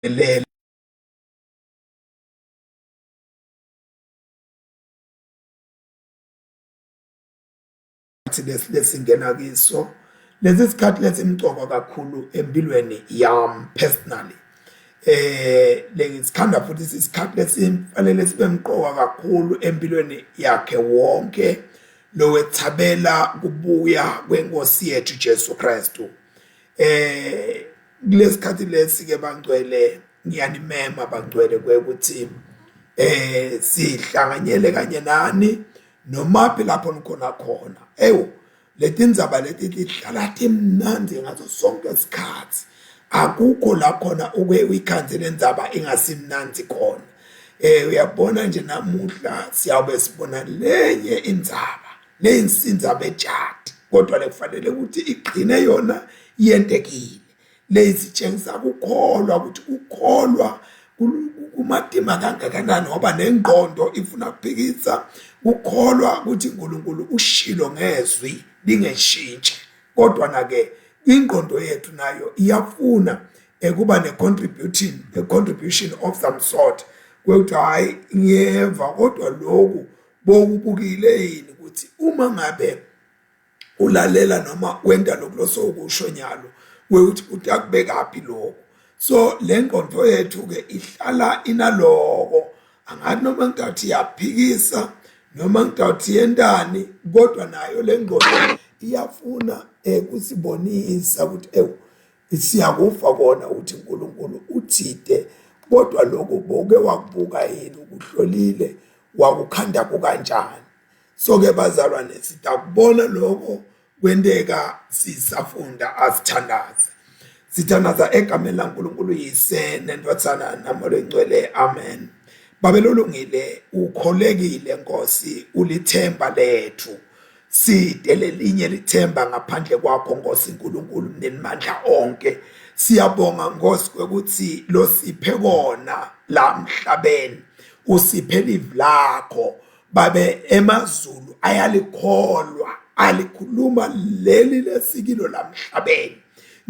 Le lesingena kiso lesi sikhathi lesimcoka kakhulu empilweni yami personally. Lengisikhanda futhi isikhathi lesifanele sibe mqoka kakhulu empilweni yakhe wonke lowethabela kubuya kwenkosi yethu Jesu Kristu. Kulesikhathi lesi ke bangcwele, ngiyanimema bangcwele kwekuthi sihlanganyele kanye nani nomaphi lapho nikhona khona. Ewu, letindzaba leti tihlala timnandzi ngaso sonke isikhathi, akukho la khona uke uyikhandze lendzaba ingasimnandzi khona. Uyabona nje namuhla siyawube sibona lenye indzaba leyinsindzaba ejadi, kodwa lekufanele ukuthi igcine yona yentekile. Leyisitshengisa kukholwa ukuthi kukholwa kumatima kangakanani, ngoba nengqondo ifuna kuphikisa kukholwa ukuthi uNkulunkulu ushilo ngezwi lingeshintshe, kodwa na-ke ingqondo yethu nayo iyafuna ekuba ne-contribution, a contribution of some sort, kwekuthi hhayi ngiyeva kodwa lokhu bokubukile yini ukuthi uma ngabe ulalela noma wenda lokhu losokusho nyalo kwekuthi utakubekaphi lokho. So le ngqondo yethu-ke ihlala inaloko, angathi noma ngitawuthi iyaphikisa noma ngitawuthi yentani, kodwa nayo le ngqondo iyafuna kusibonisa ukuthi ewu siyakufa kona ukuthi uNkulunkulu uthide, kodwa lokhu boke wakubuka yini, ukuhlolile wakukhanda kukanjani. So-ke bazalwane sitakubona lokho kwenteka sisafunda. Asithandaze. Sithandaza egameni laNkulunkulu Yise neNdvodzana naMoya Oyingcwele, amen. Babe lolungile, ukholekile Nkosi, ulithemba lethu. Side lelinye lithemba ngaphandle kwakho Nkosi uNkulunkulu mninimandla onke. Siyabonga Nkosi kwekuthi losiphe kona la mhlabeni, usiphe livi lakho babe. Emazulu ayalikholwa, alikhuluma leli lesikilo lamhlabeni.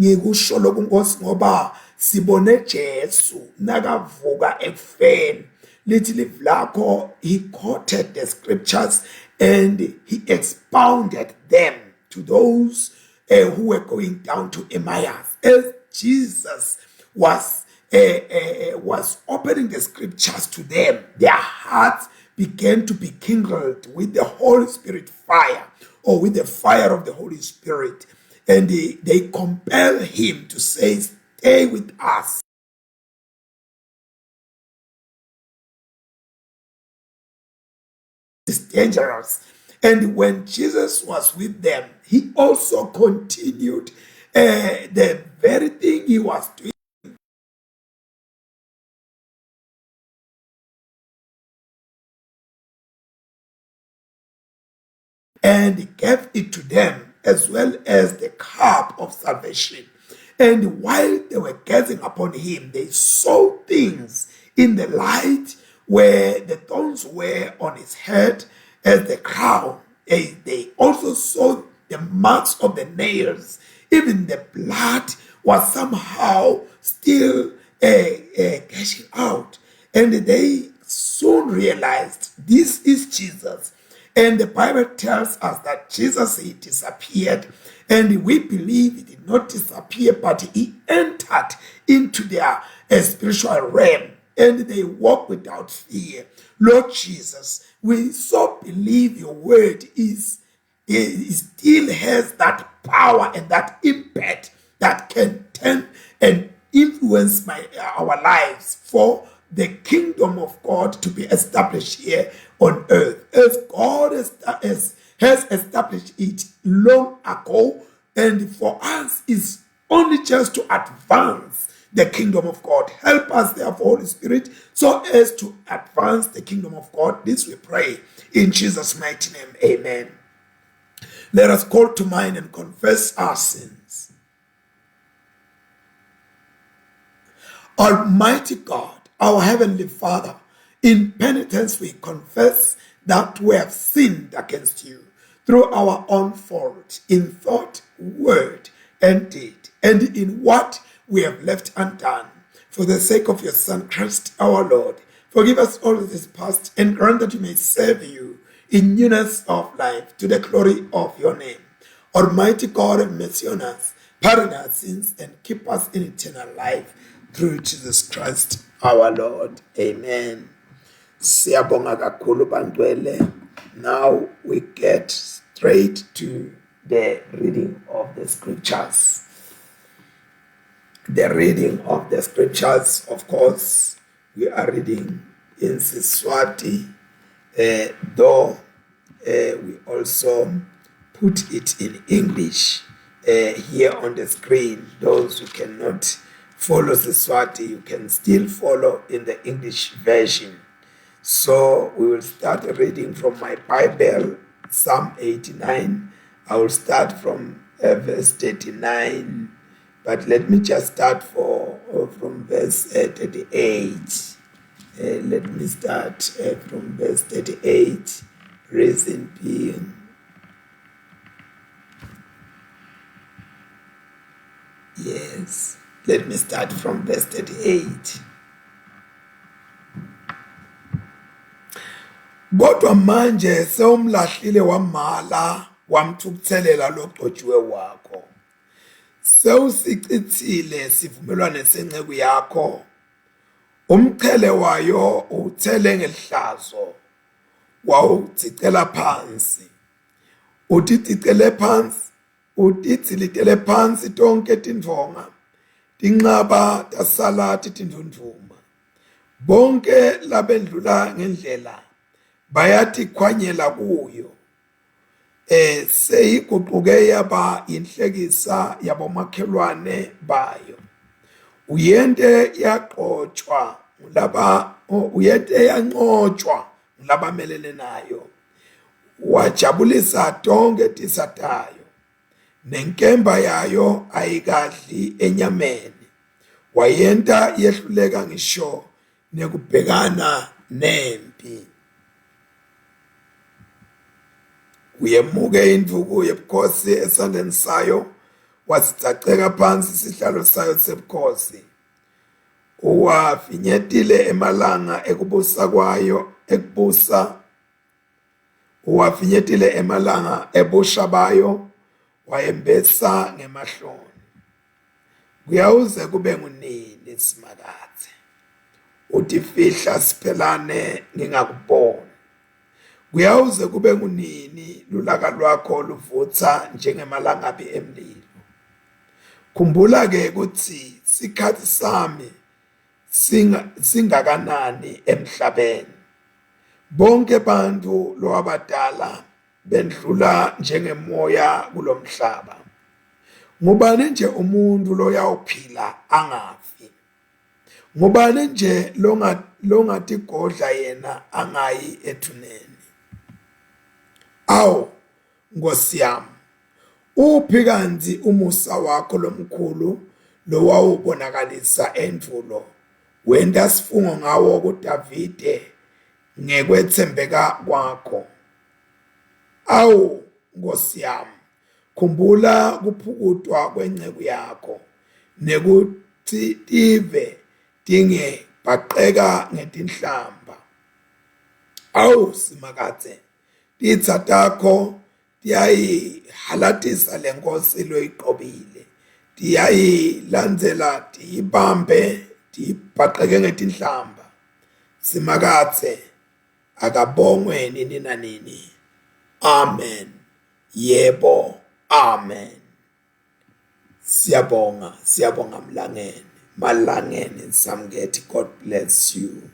Ngikusho lokhu Nkosi ngoba sibone Jesu nakavuka ekufeni, lithi livi lakho, he quoted the scriptures and he expounded them to those who were going down to Emmaus. As Jesus was opening the scriptures to them, their hearts began to be kindled with the Holy Spirit fire, or with the fire of the Holy Spirit, and they compel him to say, stay with us. It's dangerous. And when Jesus was with them, he also continued the very thing he was doing and he gave it to them as well as the cup of salvation. And while they were gazing upon him, they saw things in the light where the thorns were on his head as the crown. They also saw the marks of the nails. Even the blood was somehow still gushing out. And they soon realized this is Jesus. And the Bible tells us that Jesus, he disappeared. And we believe he did not disappear, but he entered into their spiritual realm. And they walk without fear. Lord Jesus, we so believe your word is still has that power and that impact that can turn and influence our lives for the kingdom of God to be established here on earth. As God has established it long ago, and for us is only just to advance the kingdom of God. Help us, therefore, Holy Spirit, so as to advance the kingdom of God. This we pray in Jesus' mighty name. Amen. Let us call to mind and confess our sins. Almighty God, our Heavenly Father, in penitence we confess that we have sinned against you through our own fault, in thought, word, and deed, and in what we have left undone. For the sake of your Son, Christ our Lord, forgive us all that is past and grant that we may serve you in newness of life to the glory of your name. Almighty God, have mercy on us, pardon our sins, and keep us in eternal life through Jesus Christ our Lord. Amen. Siyabonga kakhulu bantwele. Now we get straight to the reading of the scriptures. The reading of the scriptures, of course, we are reading in Siswati, though we also put it in English here on the screen. Those who cannot follow Siswati, you can still follow in the English version. So we will start reading from my Bible, Psalm 89. I will start from verse 39, but let me just start from verse 38. Let me start from verse 38, reason being, yes, let me start from verse 38. Kodwa manje sewumlahlile wamala wamthukuthelela logcotshiwe wakho. Sewusichithile sivumelwane senceku yakho. Umqhele wayo uwuthele ngelihlazo, wawuthicela phansi. Utithicele phansi, utitsilitele phansi tonke tindvonga, tinqaba tasala titindvundvuma. Bonke labendlula ngendlela bayatikhwanyela kuyo. Seyiguquke yaba inhlekisa yabomakhelwane bayo. Uyente yaqotshwa laba, uyente yanqotshwa labamelene nayo. Wajabulisa tonke titsa tayo, nenkemba yayo ayikadli enyameni. Wayenta yehluleka ngisho nekubhekana nempi. Uyemuke indvuku yebukhosi esandleni sayo, wasitsaceka phansi isihlalo sayo sebukhosi. Uwafinyetile emalanga ekubusa kwayo, ekubusa. Uwafinyetile emalanga ebusha bayo, wayembesa ngemahloni. Kuyawuze kube ngunini Simakadze utifihla siphelane ngingakuboni? Kuyawuze kube ngunini lulaka lwakho luvutsa njengemalangabi emlilo? Khumbula ke kutsi sikhatsi sami singakanani emhlabeni. Bonke bantfu lowabadala bendlula njengemoya kulomhlaba. Ngubani nje umuntu loyawuphila angafi? Ngubani nje longatigodla yena angayi ethuneni? Awu Nkosi yami, uphi kanti umusa wakho lomkhulu lowawubonakalisa endvulo, wenta sifungo ngawo kuDavide ngekwetsembeka kwakho? Awu Nkosi yami, khumbula kuphukutwa kwenceku yakho, nekuthi tive tingebhaqeka ngetinhlamba. Awu Simakadze, titsa takho tiyayihalatisa lenkosi loyiqobile, tiyayilandzela tiyibambe tiyibhaqeke ngetinhlamba. Simakadze akabongwe nini nanini. Amen. Yebo, amen. Siyabonga, siyabonga Mlangeni. Malangeni Samgethi, God bless you.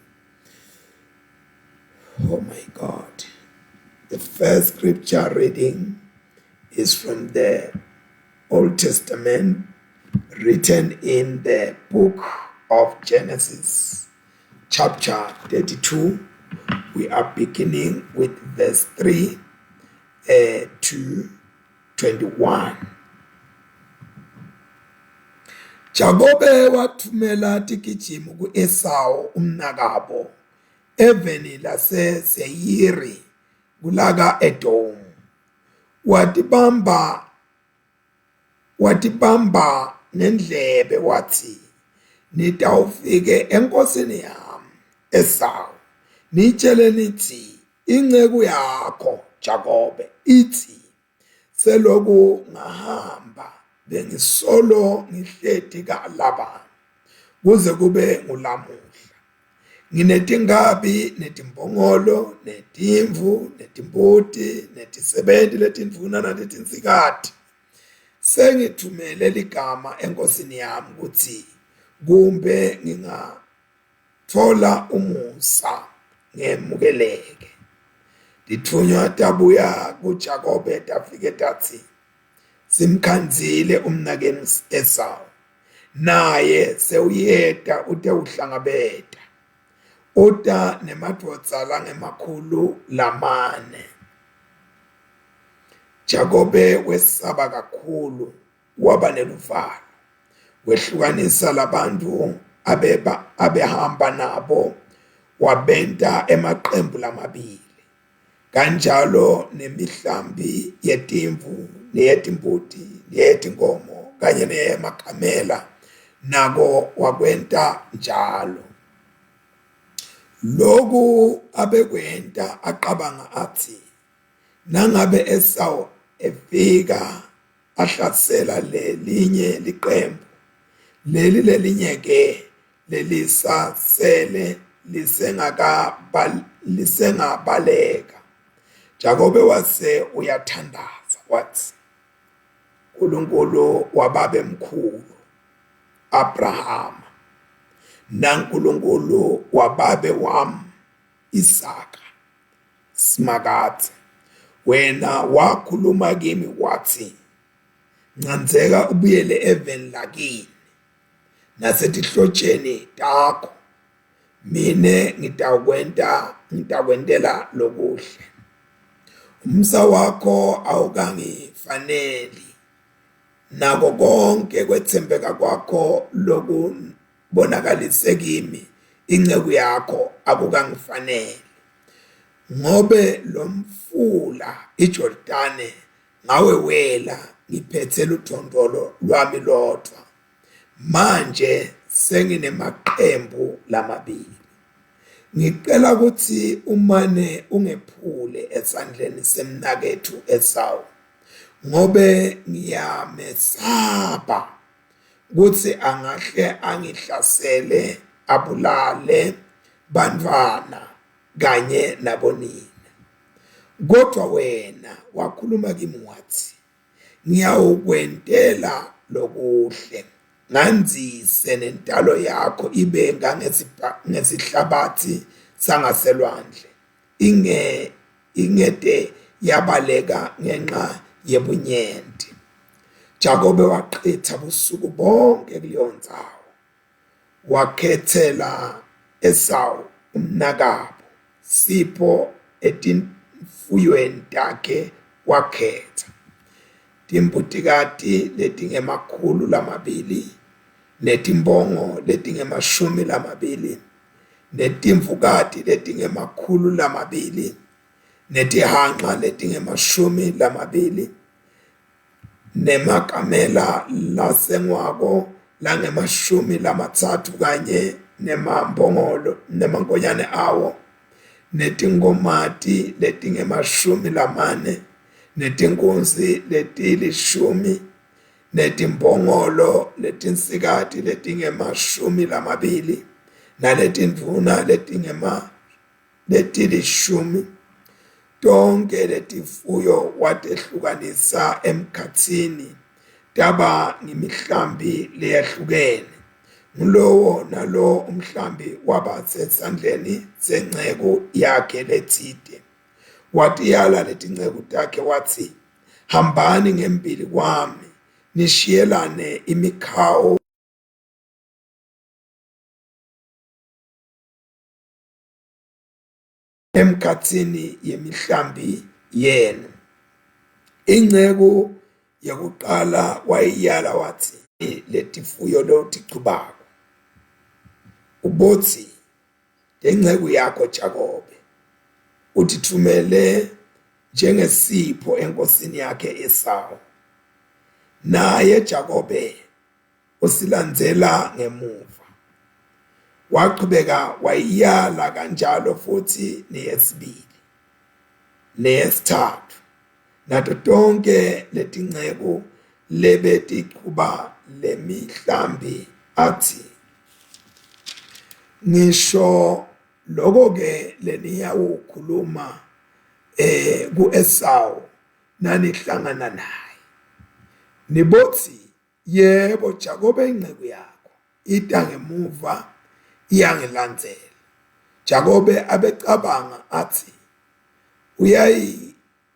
Oh my God. The first scripture reading is from the Old Testament, written in the book of Genesis, chapter 32. We are beginning with verse 3 to 21. Jakobe wathumela tigijimi ku-Esawu umnakabo eveni laseSeyiri kulaka Edomu. Watibamba ngendlebe wathi, Nitawufike enkosini yami Esawu nitshele nithi inceku yakho Jakobe ithi seloku ngahamba bengisolo ngihleti kaLabani kuze kube ngulamuhla. Nginetinkabi netimbongolo netimvu netimbuti netisebenti letindvuna naletinsikati. Sengithumele ligama enkosini yami kutsi kumbe ngingatfola umusa ngemukeleke. Titfunywa tabuya kuJakobe tafike tatsi, Simkhandzile umnakenu Esawu, naye sewuyeta utewuhlangabeta. Uta nemadvodza langemakhulu lamane. Jakobe wesaba kakhulu waba neluvalo. Wehlukanisa labantfu abeba abehamba nabo wabenta emaqembu lamabili. Kanjalo nemihlambi yetimvu neyetimbuti neyetinkomo kanye neyemakamela nako wakwenta njalo. Loku abekwenta acabanga atsi nangabe Esawu efika ahlasela lelinye liqembu leli lelinye ke lelisasele lisengabaleka. Jakobe wase uyathandaza watsi, Nkulunkulu wababemkhulu Abrahama naNkulunkulu wababe wami Isaka Simakadze wena wakhuluma kimi watsi ncandzeka ubuyele eveni lakini nasetihlotsheni takho mine ngitawukwenta ngitakwentela lokuhle umsa wakho awukangifaneli nako konke kwetsembeka kwakho lokubonakalise kimi inceku yakho akukangifaneli ngobe lomfula iJordane ngawewela ngiphethe ludvondvolo lwami lodvwa manje senginemaqembu lamabili ngicela ukuthi umane ungephule esandleni semnaketfu Esawu ngobe ngiyamesaba kutsi angahle angihlasele abulale bantfwana kanye nabonina. Kodvwa wena wakhuluma kimi watsi, Ngiyawukwentela lokuhle, ngandzise nentalo yakho ibe ngangesihlabatsi sangaselwandle, inge ingete yabaleka ngenxa yebunyenti. Jakobe wachitha busuku bonke kuleyo ndzawo. Wakhetsela Esawu umnakabo sipho etimfuyweni takhe wakhetsa timbutikati letingemakhulu lamabili netimbongo letingemashumi lamabili netimvukati letingemakhulu lamabili netihhanca letingemashumi lamabili nemakamela lasengwako langemashumi lamatsatfu kanye nemambongolo nemankonyane awo netinkhomati letingemashumi lamane netinkunzi letilishumi netimbongolo letinsikati letingemashumi lamabili naletindvuna letingema letilishumi tonkhe letifuyo watehlukanisa emkhatsini taba ngimihlambi leyahlukene ngulowo nalowo umhlambi waba sesandleni senceku yakhe letsite watiyala letinceku takhe watsi hambani ngembili kwami nishiyelane imikhawu emkhatsini yemihlambi yenu. Inceku yekuqala wayiyala watsi letifuyo lotichubako ubotsi lenceku yakho Jakobe utithumele njengesipho enkosini yakhe Esawu. Naye Jakobe usilandzela ngemuva. Wachubeka wayiyala kanjalo futhi neyesibili neyesithathu nato tonke letinceku lebetichuba lemihlambi athi ngisho lokho ke leniyawukhuluma kuEsawu nanihlangana naye nibothi yebo Jakobe inceku yakho ita ngemuva iyangilandzela. Jakobe abecabanga athi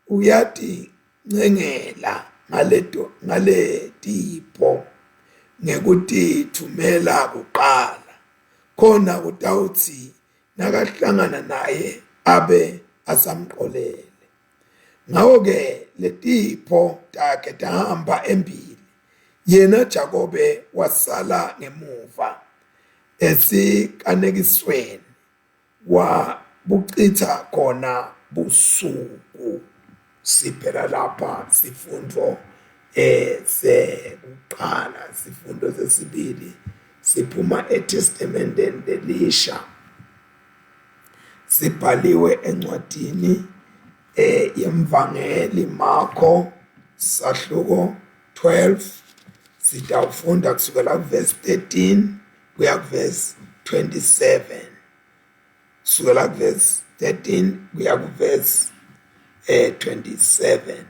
uyatincengela ngaletipho ngekutithumela kuqala khona kutawutsi nakahlangana naye abe asamxolele. Ngakho-ke letipho takhe tahamba embili, yena Jakobe wasala ngemuva esikanekisweni wabuchitha khona busuku. Siphela lapha sifundo sekuqala. Sifundo sesibili siphuma eTestamenteni lelisha, sibhaliwe encwadini yemvangeli Marko sahluko 12. Sitawufunda kusukela kuverse 13 kuya kuverse 27, kusukela kuverse 13 kuya kuverse 27.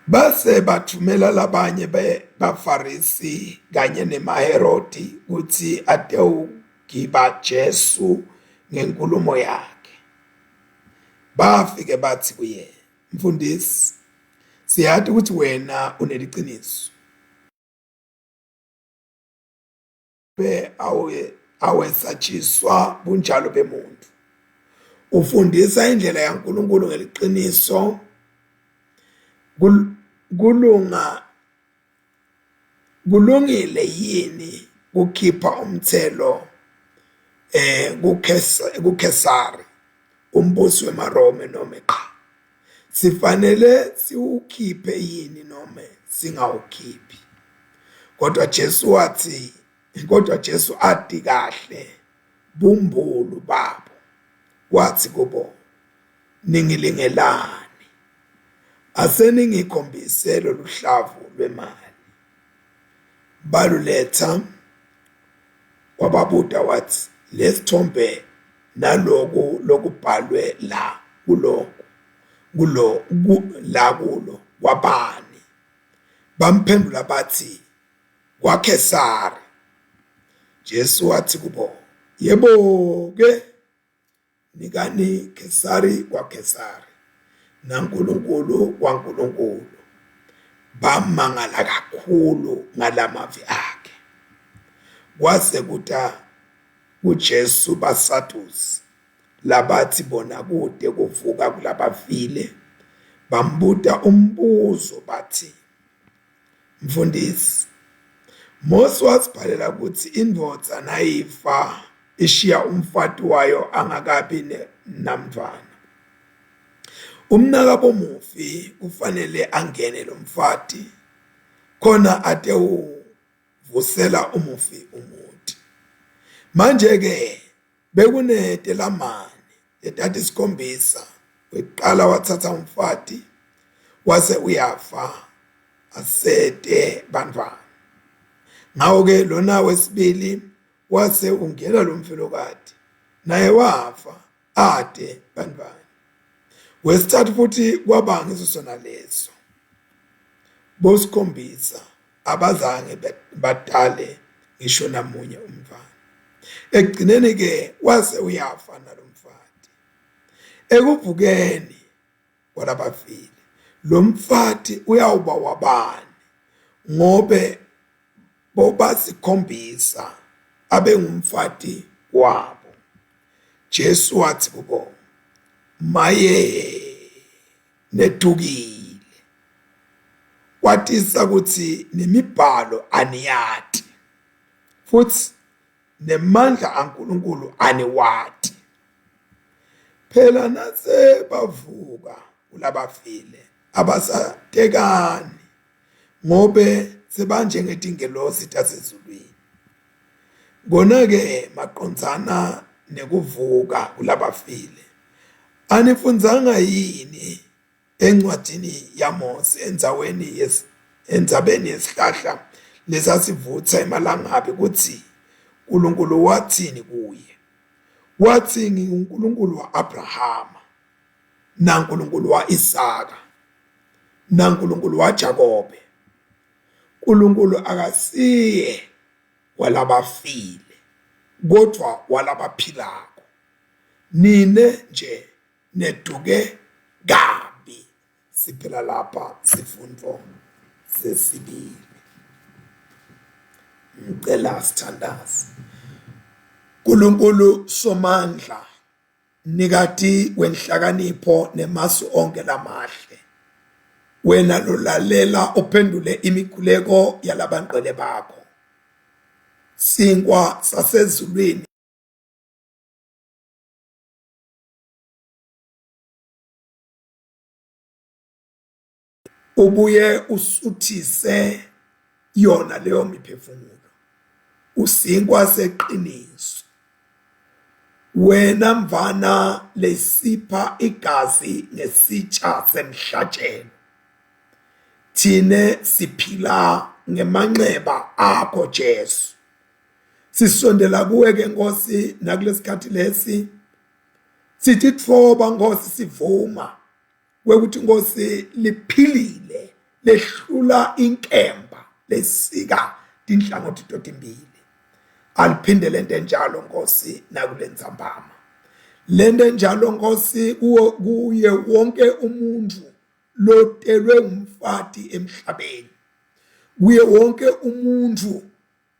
Base bathumela labanye baFarisi kanye nemaHerodi kutsi atewugiba Jesu ngenkulumo yakhe. Bafike bathi kuye, Mfundisi, siyati ukuthi wena uneliciniso awesatshiswa bunjalo bemuntu, ufundisa indlela yaNkulunkulu ngeliqiniso. Kulunga kulungile yini kukhipha umthelo kuKhesari umbusi wemaRome noma cha? Sifanele siwukhiphe yini noma singawukhiphi? Kodwa Jesu wathi, kodwa Jesu ati kahle bumbulu babo, wathi kubo, ningilingelani? Aseningikhombise lolu hlavu lwemali. Baluletha, wababuta wathi, lesithombe naloku lokubhalwe la kulo kulo la kulo kwabani? Bamphendula bathi, kwaKhesari. Jesu wathi kubo, yebo ke, nikani Khesari kwaKhesari naNkulunkulu kwaNkulunkulu. Bamangala kakhulu ngalamavi akhe. Kwase kuta kuJesu baSadusi labathi bona kude kuvuka kulabafile, bambuta umbuzo bathi, Mfundisi, Mose wasibhalela ukuthi indvodza nayifa ishiya umfati wayo angakabi namntwana, umnakabomufi kufanele angene lo mfati khona atewuvusela umufi umuti. Manje-ke bekunetelamani letatisikhombisa, wekuqala wathatha umfati wase uyafa asete bantwana. Ngakho-ke lona wesibili wase ungena lo mfelokati naye wafa ade bantwana. Wesithathu futhi kwaba ngiso sona leso. Bosikhombisa abazange badale ngisho namunye umntwana. Ekugcineni ke wase uyafa nalomfati. Ekuvukeni kwalabafile lo mfati uyawuba wabani, ngobe bobasikhombisa abengumfati wabo? Jesu wathi kubo, maye nethukile, kwatisa ukuthi nemibhalo aniyati futhi nemandla aNkulunkulu aniwati. Phela nase bavuka kulabafile abasatekani, ngobe sebanjengetingelosi tasezulwini. Kona-ke maqondzana nekuvuka kulabafile, anifundzanga yini encwadini yaMose endzaweni yes endzabeni yesihlahla lesasivutsa emalangabi kutsi uNkulunkulu wathini kuye? Wathi nginguNkulunkulu wa-Abrahama naNkulunkulu wa-Isaka naNkulunkulu waJakobe. uNkulunkulu akasiye walabafile kodwa walabaphilako. Nine nje neduke kabi. Siphela lapha sifundo sesibili. Ngicela sithandaze. Nkulunkulu Somandla, mnikati wenhlakanipho nemasu onke lamahle, wena lolalela uphendule imikhuleko yalabangcwele bakho. Sinkwa sasezulwini ubuye usuthise yona leyo miphefumulo usinkwa seqiniso wena mvana lesipha igazi ngesitsha semhlatshelo thine siphila ngemanxeba akho Jesu sisondela kuwe ke Nkosi nakulesikhathi lesi sithi tfoba Nkosi sivuma kwekuthi Nkosi liphilile lehlula inkemba lesika tinhlangothi totimbili aliphinde lento enjalo Nkosi nakulentsambama lento enjalo Nkosi kuwo kuye wonke umuntu lotelwe umfati emhlabeni kuye wonke umuntu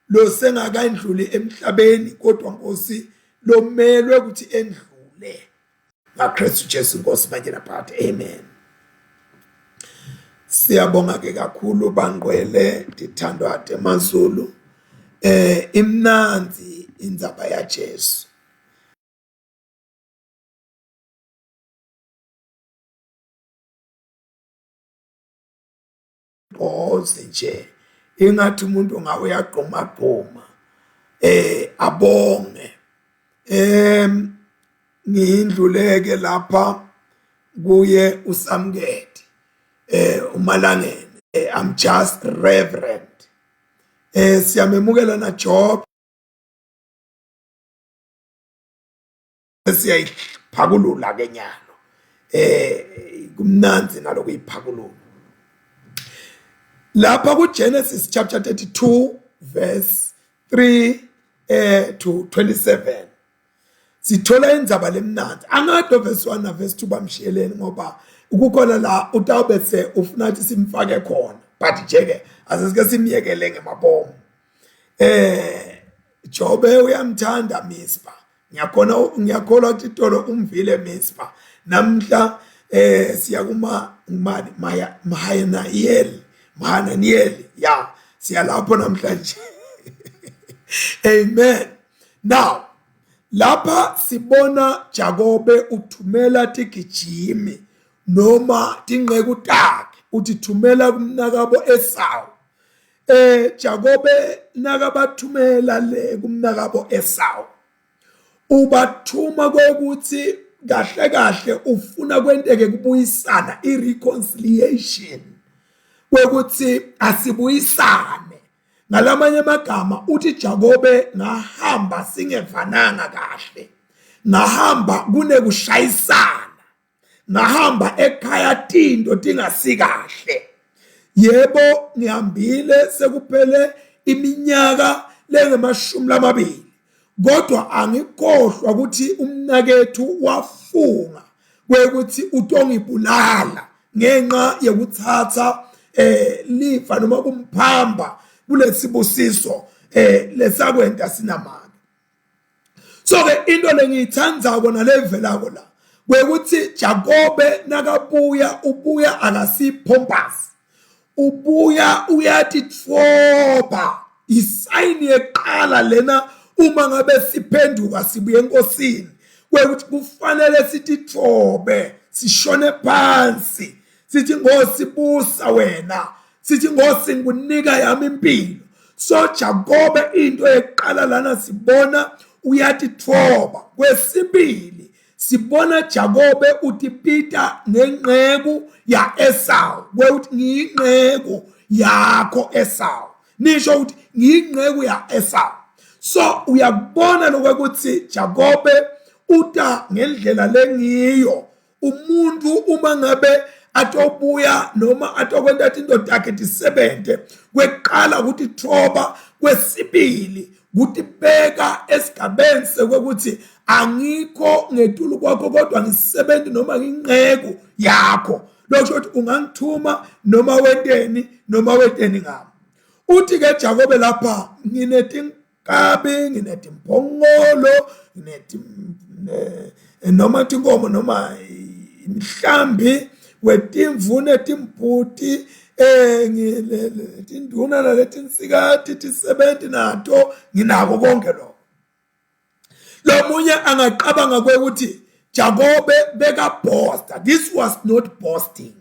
losengakandluli emhlabeni kodwa Nkosi lomelwe ukuthi endlule ngaKristu Jesu Nkosi manje naphakade amen. Siyabonga ke kakhulu bangqwele ndithandwa temazulu imnanzi indzaba yaJesu. Phoze nje ingathi umuntu ngawe uyagquma gquma abonge ngindluleke lapha kuye usamkete umalangeni I'm just reverend siyamemukela na Job siyayiphakulula ke nyalo kumnanzi nalokuyiphakulula lapha kuGenesis chapter 32 verse 3 to 27 sithola indzaba lemnanzi angado verse 1 na verse 2 bamshiyeleni ngoba kukhona la utawube se ufuna ukuthi simfake khona but nje ke asesike simyekele ngemabomu Jobe uyamthanda Mispa ngiyakhona ngiyakholwa ukuthi itolo umvile Mispa namhla siya kuma ngimani maya Mahananiel Mahananiel ya siya lapho namhlanje amen. Now lapha sibona Jakobe uthumela tigijimi noma tinqeku takhe uthi thumela kumnakabo Esau. Jakobe nakabathumela le kumnakabo Esau ubathuma kokuthi kahle kahle ufuna kwenteke kubuyisana i-reconciliation kwekuthi asibuyisane. Ngalamanye amagama uthi Jakobe ngahamba singevananga kahle, ngahamba kunekushayisana, ngahamba ekhaya tinto tingasikahle. Yebo ngihambile sekuphele iminyaka lengemashumi lamabili, kodwa angikhohlwa ukuthi umnakethu wafunga kwekuthi utongibulala ngenxa yokuthatha lifa noma kumphamba kulesibusiso lesakwenta sinamake. So ke into lengiyithandzako nalevelako la kwekuthi Jakobe nakabuya ubuya akasiphompasi, ubuya uyatitfoba. Isayini yeqala lena uma ngabe siphenduka sibuye enkosini kwekuthi kufanele sititfobe sishone phansi sithi Nkosi busa wena. Sithi Nkosi ngikunika yami impilo. So Jakobe into eqala lana sibona uyatithoba. Kwesibili sibona Jakobe utipita ngenqeku ya Esau, kweuthi ngiyinqeku yakho Esau. Nisho ukuthi ngiyinqeku ya Esau. So uyakubona lokuthi Jakobe uta ngendlela lengiyo. Umuntu uma ngabe atobuya noma atokwenta into takhe tisebente, kweqala ukuthi thoba, kwesibili kutibeka esigabeni sekwekuthi angikho ngetulu kwakho kodwa ngisebenzi noma nginqeku yakho. Lokho ukuthi ungangithuma noma wenteni noma wenteni ngami. Uthi ke Jakobe lapha nginetinkabi, nginetimbongolo, noma tinkomo noma imihlambi wetimvu netimbuti, tinduna naletinsikati tisebenti nato, nginako konke lokho. Lomunye angaqabanga ukuthi Jakobe beka boasta. This was not boasting.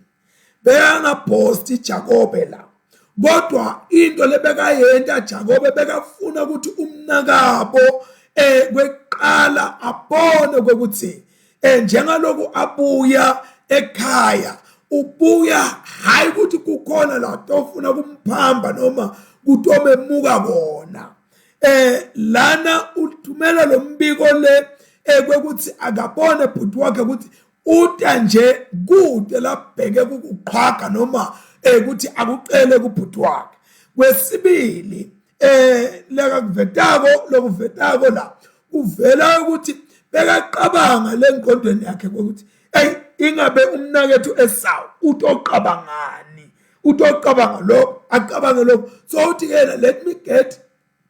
Bekangabhosti Jakobe la, kodwa into lebekayenta Jakobe bekafuna ukuthi umnakabo kweqala abone ukuthi njengaloku abuya ekhaya, ubuya hayi ukuthi kukhona la tofuna kumphamba noma kutomemuka kona. Lana uthumela lo mbiko le ekwekuthi akabone bhuti wakhe ukuthi uta nje kude labheke kukuqhwaga noma ukuthi akucele kubhuti wakhe. Kwesibili lekakuvetako lokuvetako la kuvela ukuthi bekaqabanga lengqondweni yakhe ukuthi hey, ingabe umnakethu Esau utoqabangani, utocabanga lo acabange lo. So uthi ke let me get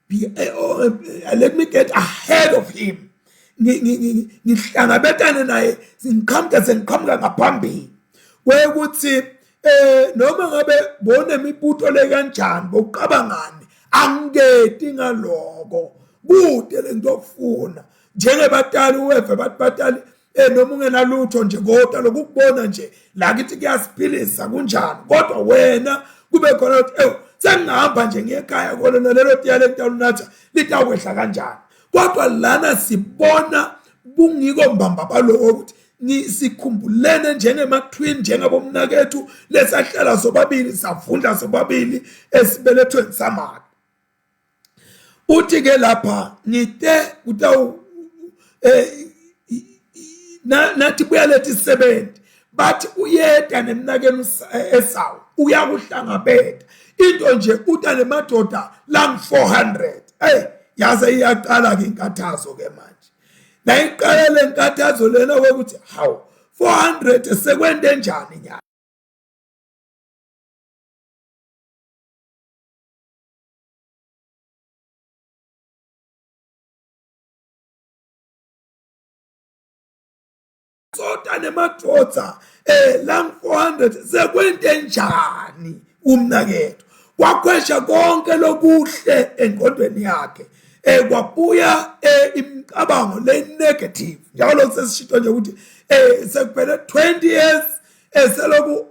be, let me get ahead of him, ngihlangabetane naye, ngiqhamuka sengiqhamuka ngaphambili kwekuthi noma ngabe bonemibuto le kanjani bokucabangani, angiketi ngaloko kude lento okufuna njengebatali uweve bathi batali noma ungenalutho nje kodwa lokukubona nje la kithi kuyasiphilisa kunjani, kodwa wena kube khona ukuthi ewu sengihamba nje ngiye ekhaya kona lelo tiya lentawunatha litakwehla kanjani. Kodwa lana sibona bungiko mbamba baloko ukuthi sikhumbulene njengema-twin, njengabomnakethu lesahlala sobabili savundla sobabili esibelethweni samake. Uthi ke lapha ngite kutawu nathi buya lethi sebenzi bathi uyeda nemnakenu Esau uyakuhlangabeta into nje uta nemadoda lang 400. Hey, yaze iyaqala ke inkathazo ke manje. Nayiqala le nkathazo lena ukuthi hawu 400 sekwente njani nya. Sota nemadoda lang 400 sekwente njani umnakethu. Kwakhwesha konke lokuhle engqondweni yakhe, kwabuya imicabango le negative njalo sesishito nje ukuthi sekuphele 20 years eseloku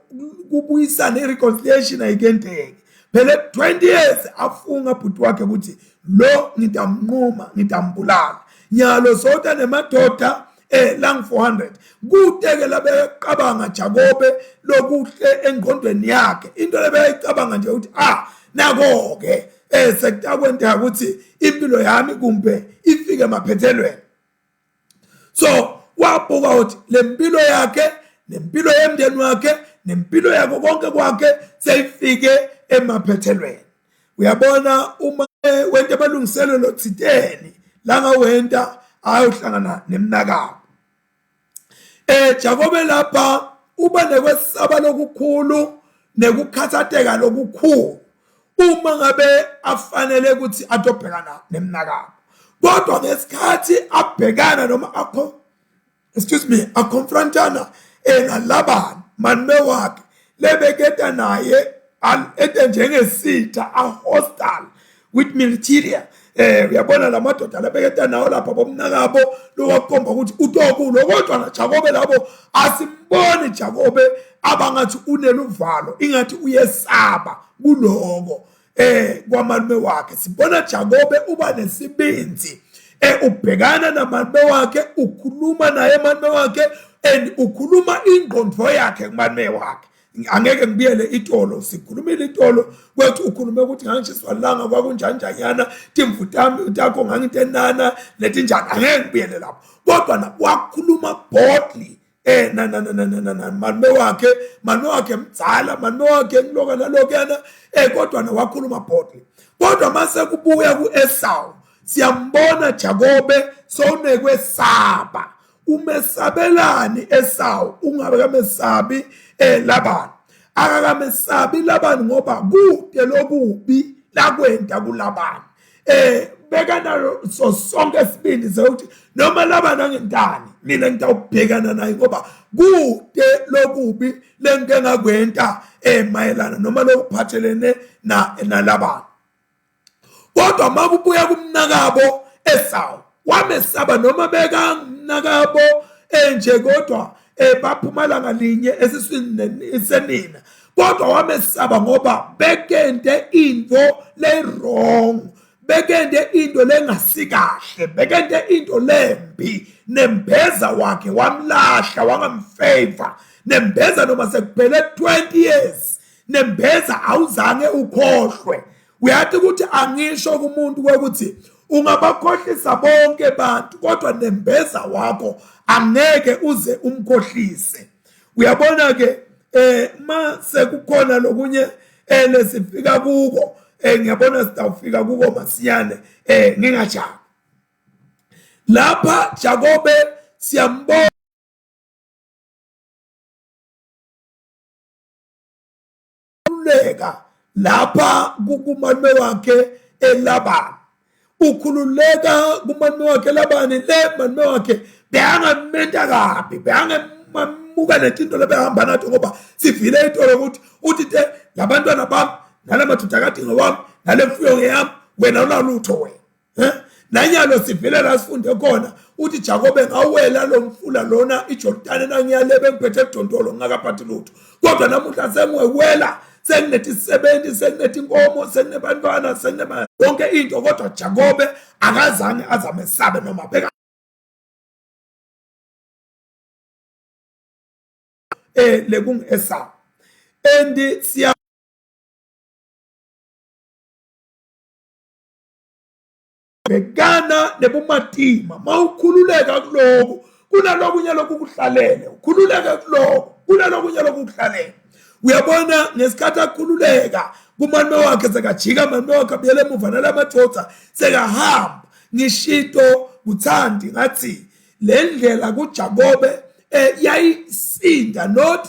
kubuyisana i-reconciliation ayikenteki. Phele 20 years afunga bhuti wakhe ukuthi lo ngitamnquma ngitambulala nyalo sota nemadoda lang 400. Kude ke labecabanga Jakobe lokuhle engqondweni yakhe, into lebeyicabanga nje ukuthi nako ke sekutakwenteka ukuthi impilo yami kumbe ifike emaphethelweni. So wabuka ukuthi lempilo yakhe nempilo yemndeni wakhe nempilo yakho konke kwakhe seyifike emaphethelweni. Uyabona uma wenta amalungiselelo thiteni langawenta ayohlangana nemnakabo. Jakobe lapha uba nekwesaba lokukhulu nekukhathateka lokukhulu uma ngabe afanele ukuthi atobhekana nemnakabo. Kodwa ngesikhathi abhekana noma akho excuse me akonfrontana nalabani malume wakhe lebeketa naye ete njengesitha a hostile with militaria. Uyabona lamadoda labeketa nawo lapha bomnakabo lowakhomba ukuthi utokulo, kodwa na Jakobe labo asimboni Jakobe abangathi uneluvalo ingathi uyesaba kuloko kwamalume wakhe. Sibona Jakobe uba nesibindi, ubhekana namalume wakhe, ukhuluma naye malume wakhe and ukhuluma ingqondo yakhe kumalume wakhe. Angeke ngibuyele itolo, sikhulumile itolo kwethu, ukhulume ukuthi ngangishiswa langa kwakunjanjanyana, timvu tami takho ngangitenana letinjani, angeke ngibuyele lapho. Kodwa na wakhuluma boldly na na na na na na malume wakhe, malume wakhe mdzala, malume wakhe ngiloka nalokuyana, kodwa na wakhuluma boldly. Kodwa mase kubuya kuEsau, siyambona Jakobe sowunekwesaba. Umesabelani Esau? Ungabe kamesabi Labani. Akakamesabi Labani ngoba kude lokubi lakwenta kuLabani. Bekanalo so sonke isibindi sokuthi noma Labani angentani mina ngitawubhekana naye ngoba kude lokubi lengike ngakwenta mayelana noma lokuphathelene na naLabani. Kodwa makubuya kumnakabo Esau, wamesaba noma bekangumnakabo enje, kodwa baphuma langa linye esiswini senina, kodwa wamesaba ngoba bekente into le wrong, bekente into lengasikahle, bekente into lembi. Nembeza wakhe wamlahla, wangamfavor nembeza noma sekuphele 20 years, nembeza awuzange ukhohlwe. Uyathi ukuthi angisho kumuntu ukuthi ungabakhohlisa bonke abantu, kodwa nembeza wakho angeke uze umkhohlise. Uyabona ke ma sekukhona lokunye lesifika kuko, ngiyabona sitawufika kuko masinyane, ngingajahi lapha. Jakobe siyambona ukhululeka lapha kumalume wakhe eLabani, ukhululeka kumalume wakhe eLabani. Le malume wakhe beyangamenta kabi, beyangamuka netinto lebehamba nato, ngoba sivile itolo ukuthi uthi te labantwana bami nala madoda kade ngewami nale mfuyo ngeyami, wena unalutho wena. Nanyalo sivele la sifunde khona uthi Jakobe ngawela lo mfula lona iJordani nangiyale bengiphethe idontolo ngingakaphathi lutho, kodwa namuhla sengiwewela, senginetisebenzi, senginetinkomo, senginebantwana, senginema yonke into. Kodwa Jakobe akazange azamesabe noma beka lekungu-Esau. And siya bhekana nebumatima mawukhululeka kuloko, kunalokunye lokukuhlalele, ukhululeke kuloko, kunalokunye lokukuhlalele. Uyabona ngesikhathi akhululeka kumalume wakhe, sekajika malume wakhe abuyele emuva nalamadoda sekahamba. Ngishito kuthandi ngathi le ndlela kuJakobe yayisinda, not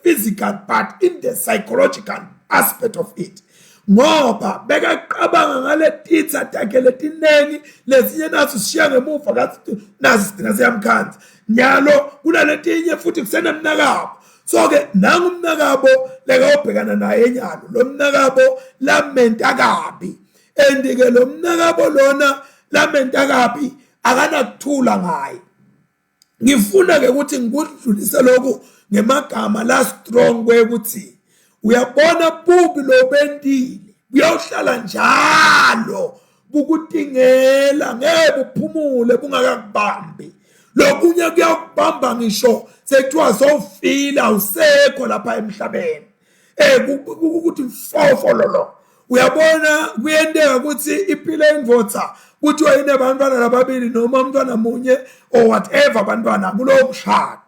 physical but in the psychological aspect of it, ngoba bekaqabanga ngale titsa takhe letinengi, lesinye naso sishiya ngemuva kathi naso sidina siyamkhanza nyalo, kunaletinye futhi kusenemnakabo. So ke nangu umnakabo lekawubhekana naye nyalo, lo mnakabo lamenta kabi, and ke lo mnakabo lona lamenta kabi akanakuthula ngaye. Ngifuna ke ukuthi ngikudlulise lokhu ngemagama la strong kwekuthi uyabona bubi lobendile buyohlala njalo bukutingela, ngeke buphumule bungakakubambi. Lokunye kuyakubamba ngisho sekuthiwa sowufila usekho lapha emhlabeni, ukuthi mfofo lolo. Uyabona kuyenteka ukuthi iphile indvodza kuthiwa inabantwana lababili noma umntwana munye or whatever abantwana kulowo mshado,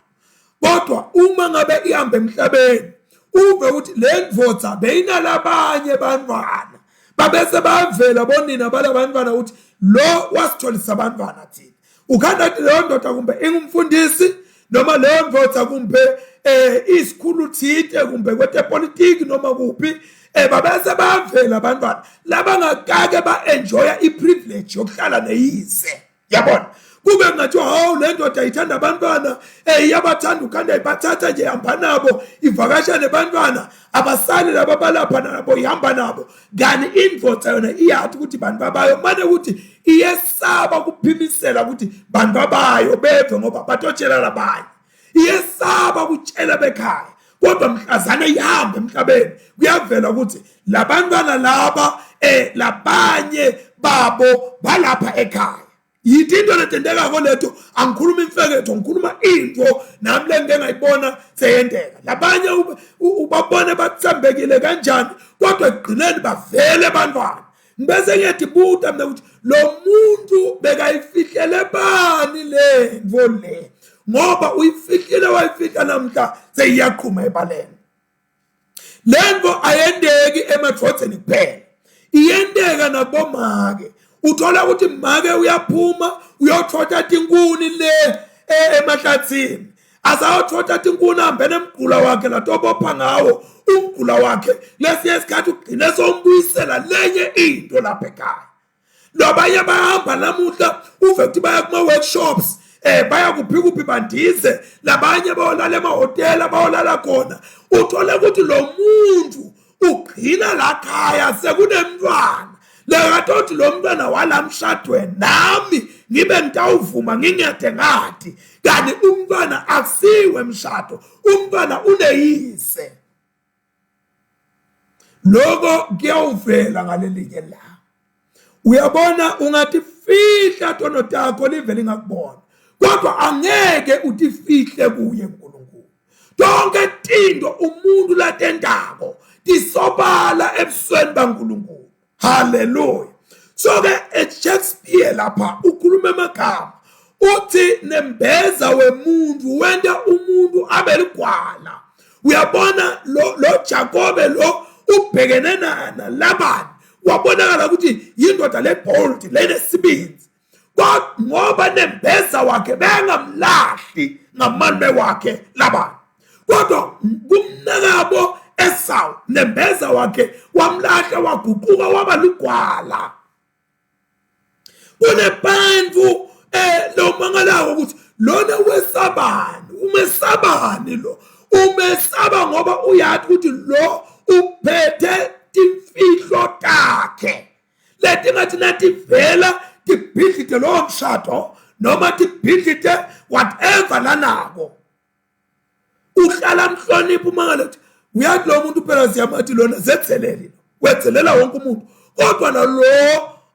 kodwa uma ngabe ihamba emhlabeni uve ukuthi le ndvodza beyinalabanye bantwana, babese bayavela bonina balabantwana ukuthi lo wasitholisa abantwana thina. Ukhanda ukuthi leyo ndoda kumbe ingumfundisi noma leyo ndoda kumbe isikhulu thite kumbe kwetepolitiki noma kuphi, babese bayavela abantwana labangakake ba-enjoya i-privilege yokuhlala neyise. Yabona kube kungathiwa hawu le ndoda ithanda abantwana, iyabathanda, ukhanda ibathatha nje ihamba nabo, ivakasha nebantwana, abasali laba balapha nabo, ihamba nabo. Kanti indvodza yona iyathi ukuthi bantu babayo, mane ukuthi iyesaba kuphimisela ukuthi bantu babayo beve ngoba batotshela labanye, iyesaba ukutshela bekhaya. Kodwa mhlazane ihambe emhlabeni kuyavela ukuthi labantwana laba labanye babo balapha ekhaya. Yithi into letendekako letho, angikhuluma imfeketho, ngikhuluma into nami lengike ngayibona seyendeka. Labanye ubabone bathembekile kanjani, kodwa ekugcineni bavele bantwana. Ngibese ngiyadibuta mina ukuthi lo muntu bekayifihlele bani le nto le, ngoba uyifihlile wayifihla namhla seyiyaqhuma ebaleni. Lento ayendeki emadvodzeni kuphela, iyenteka nakubomake. Uthola ukuthi make uyaphuma uyothotha tinkuni le emahlathini, asayothatha tinkuni ahambe nemgula wakhe latobopha ngawo umgula wakhe. Lesinye isikhathi ugcine sombuyisela lenye into lapha ekhaya. Labanye bayahamba namuhla uve ukuthi baya kuma-workshops, baya kuphi kuphi, bandize, labanye bayolala emahhotela, bayolala khona. Uthole ukuthi lo muntu ugcina la khaya sekunemntwana lekatothi lo mntwana walamshadweni nami ngibe ngitawuvuma ngingede ngadi, kanti umntwana akusiwe emshado, umntwana uneyise. Lokho kuyawuvela ngalelinye la. Uyabona, ungatifihla tono takho live lingakubona, kodwa angeke utifihle kuye uNkulunkulu. Tonke tinto umuntu latentako tisobala ebusweni baNkulunkulu. Haleluya. So ke Shakespeare lapha ukhuluma amagama, uthi nembeza wemuntu wenta umuntu abe ligwala. Uyabona lo Jakobe lo ubhekene na Laban, wabonakala ukuthi yindoda le bold lenesibindi, ngoba nembeza wakhe bengamlahli ngamalume wakhe Laban, kodwa kumnakabo Esau nembeza wakhe wamlahla, waguquka waba lugwala. Kunebantu lo mangalako ukuthi lona wesabani, umesabani lo, umesaba ngoba uyathi ukuthi lo uphethe timfihlo takhe letingathi nativela tibhidlite lowo mshado noma tibhidlite whatever lanako. Uhlala mhlonipha umangala ukuthi uyathi lo muntu phela siyamathi lona zetheleli, wethelela wonke umuntu, kodwa nalo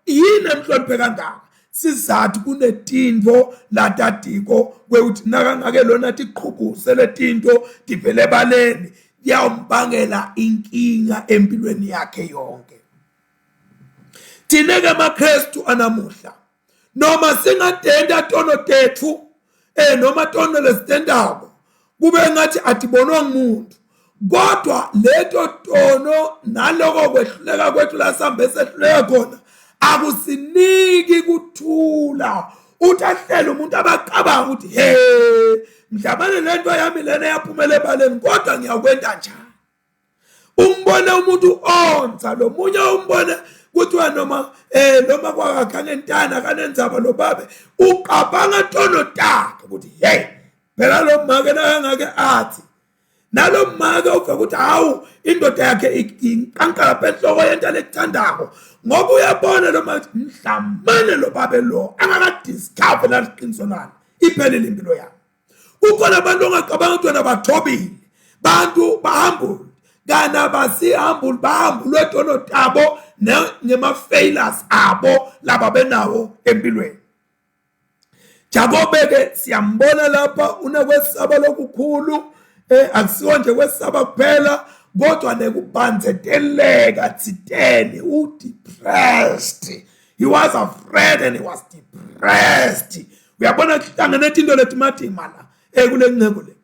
yini emhloniphe kangaka? Sizathu kunetinto latatiko kwekuthi nakangake lona tiqhubuse letinto tivele ebaleni, kuyawumbangela inkinga empilweni yakhe yonke. Thina-ke maKristu anamuhla, noma singatenta tono tethu noma tono lesitentako kube ngathi atibonwa ngumuntu, kodwa leto tono naloko kwehluleka kwethu lasambe sehluleka khona akusiniki kuthula. Uthi ahlele umuntu abacabanga ukuthi he mhlawumbe lento yami lena yaphumela ebaleni, kodwa ngiyakwenta njani? Umbone umuntu onza lo munye, umbone kuthiwa noma noma kwakakangentana kanenzaba lo babe uqabanga tono takhe ukuthi hey phela lo make nakangake athi nalo make uve ukuthi hawu indoda yakhe inkankala penhloko yento lekuthandako, ngoba uyabona lo make mhlamane lo babe lo angakadiscover naliqiniso lalo, iphelile impilo yakhe. Kukhona abantu ongacabanga ukuthi wena bathobile, bantu bahambule, kana basihambule, bahambulwe tono tabo nema-failures abo laba benawo empilweni. Jakobe ke siyambona lapha unekwesaba lokukhulu, akusiwo nje kwesaba kuphela kodwa nekubandzeteleka thiteni, u-depressed. He was afraid and he was depressed. Uyabona kuhlangene tinto letimatima la kule ncebo le.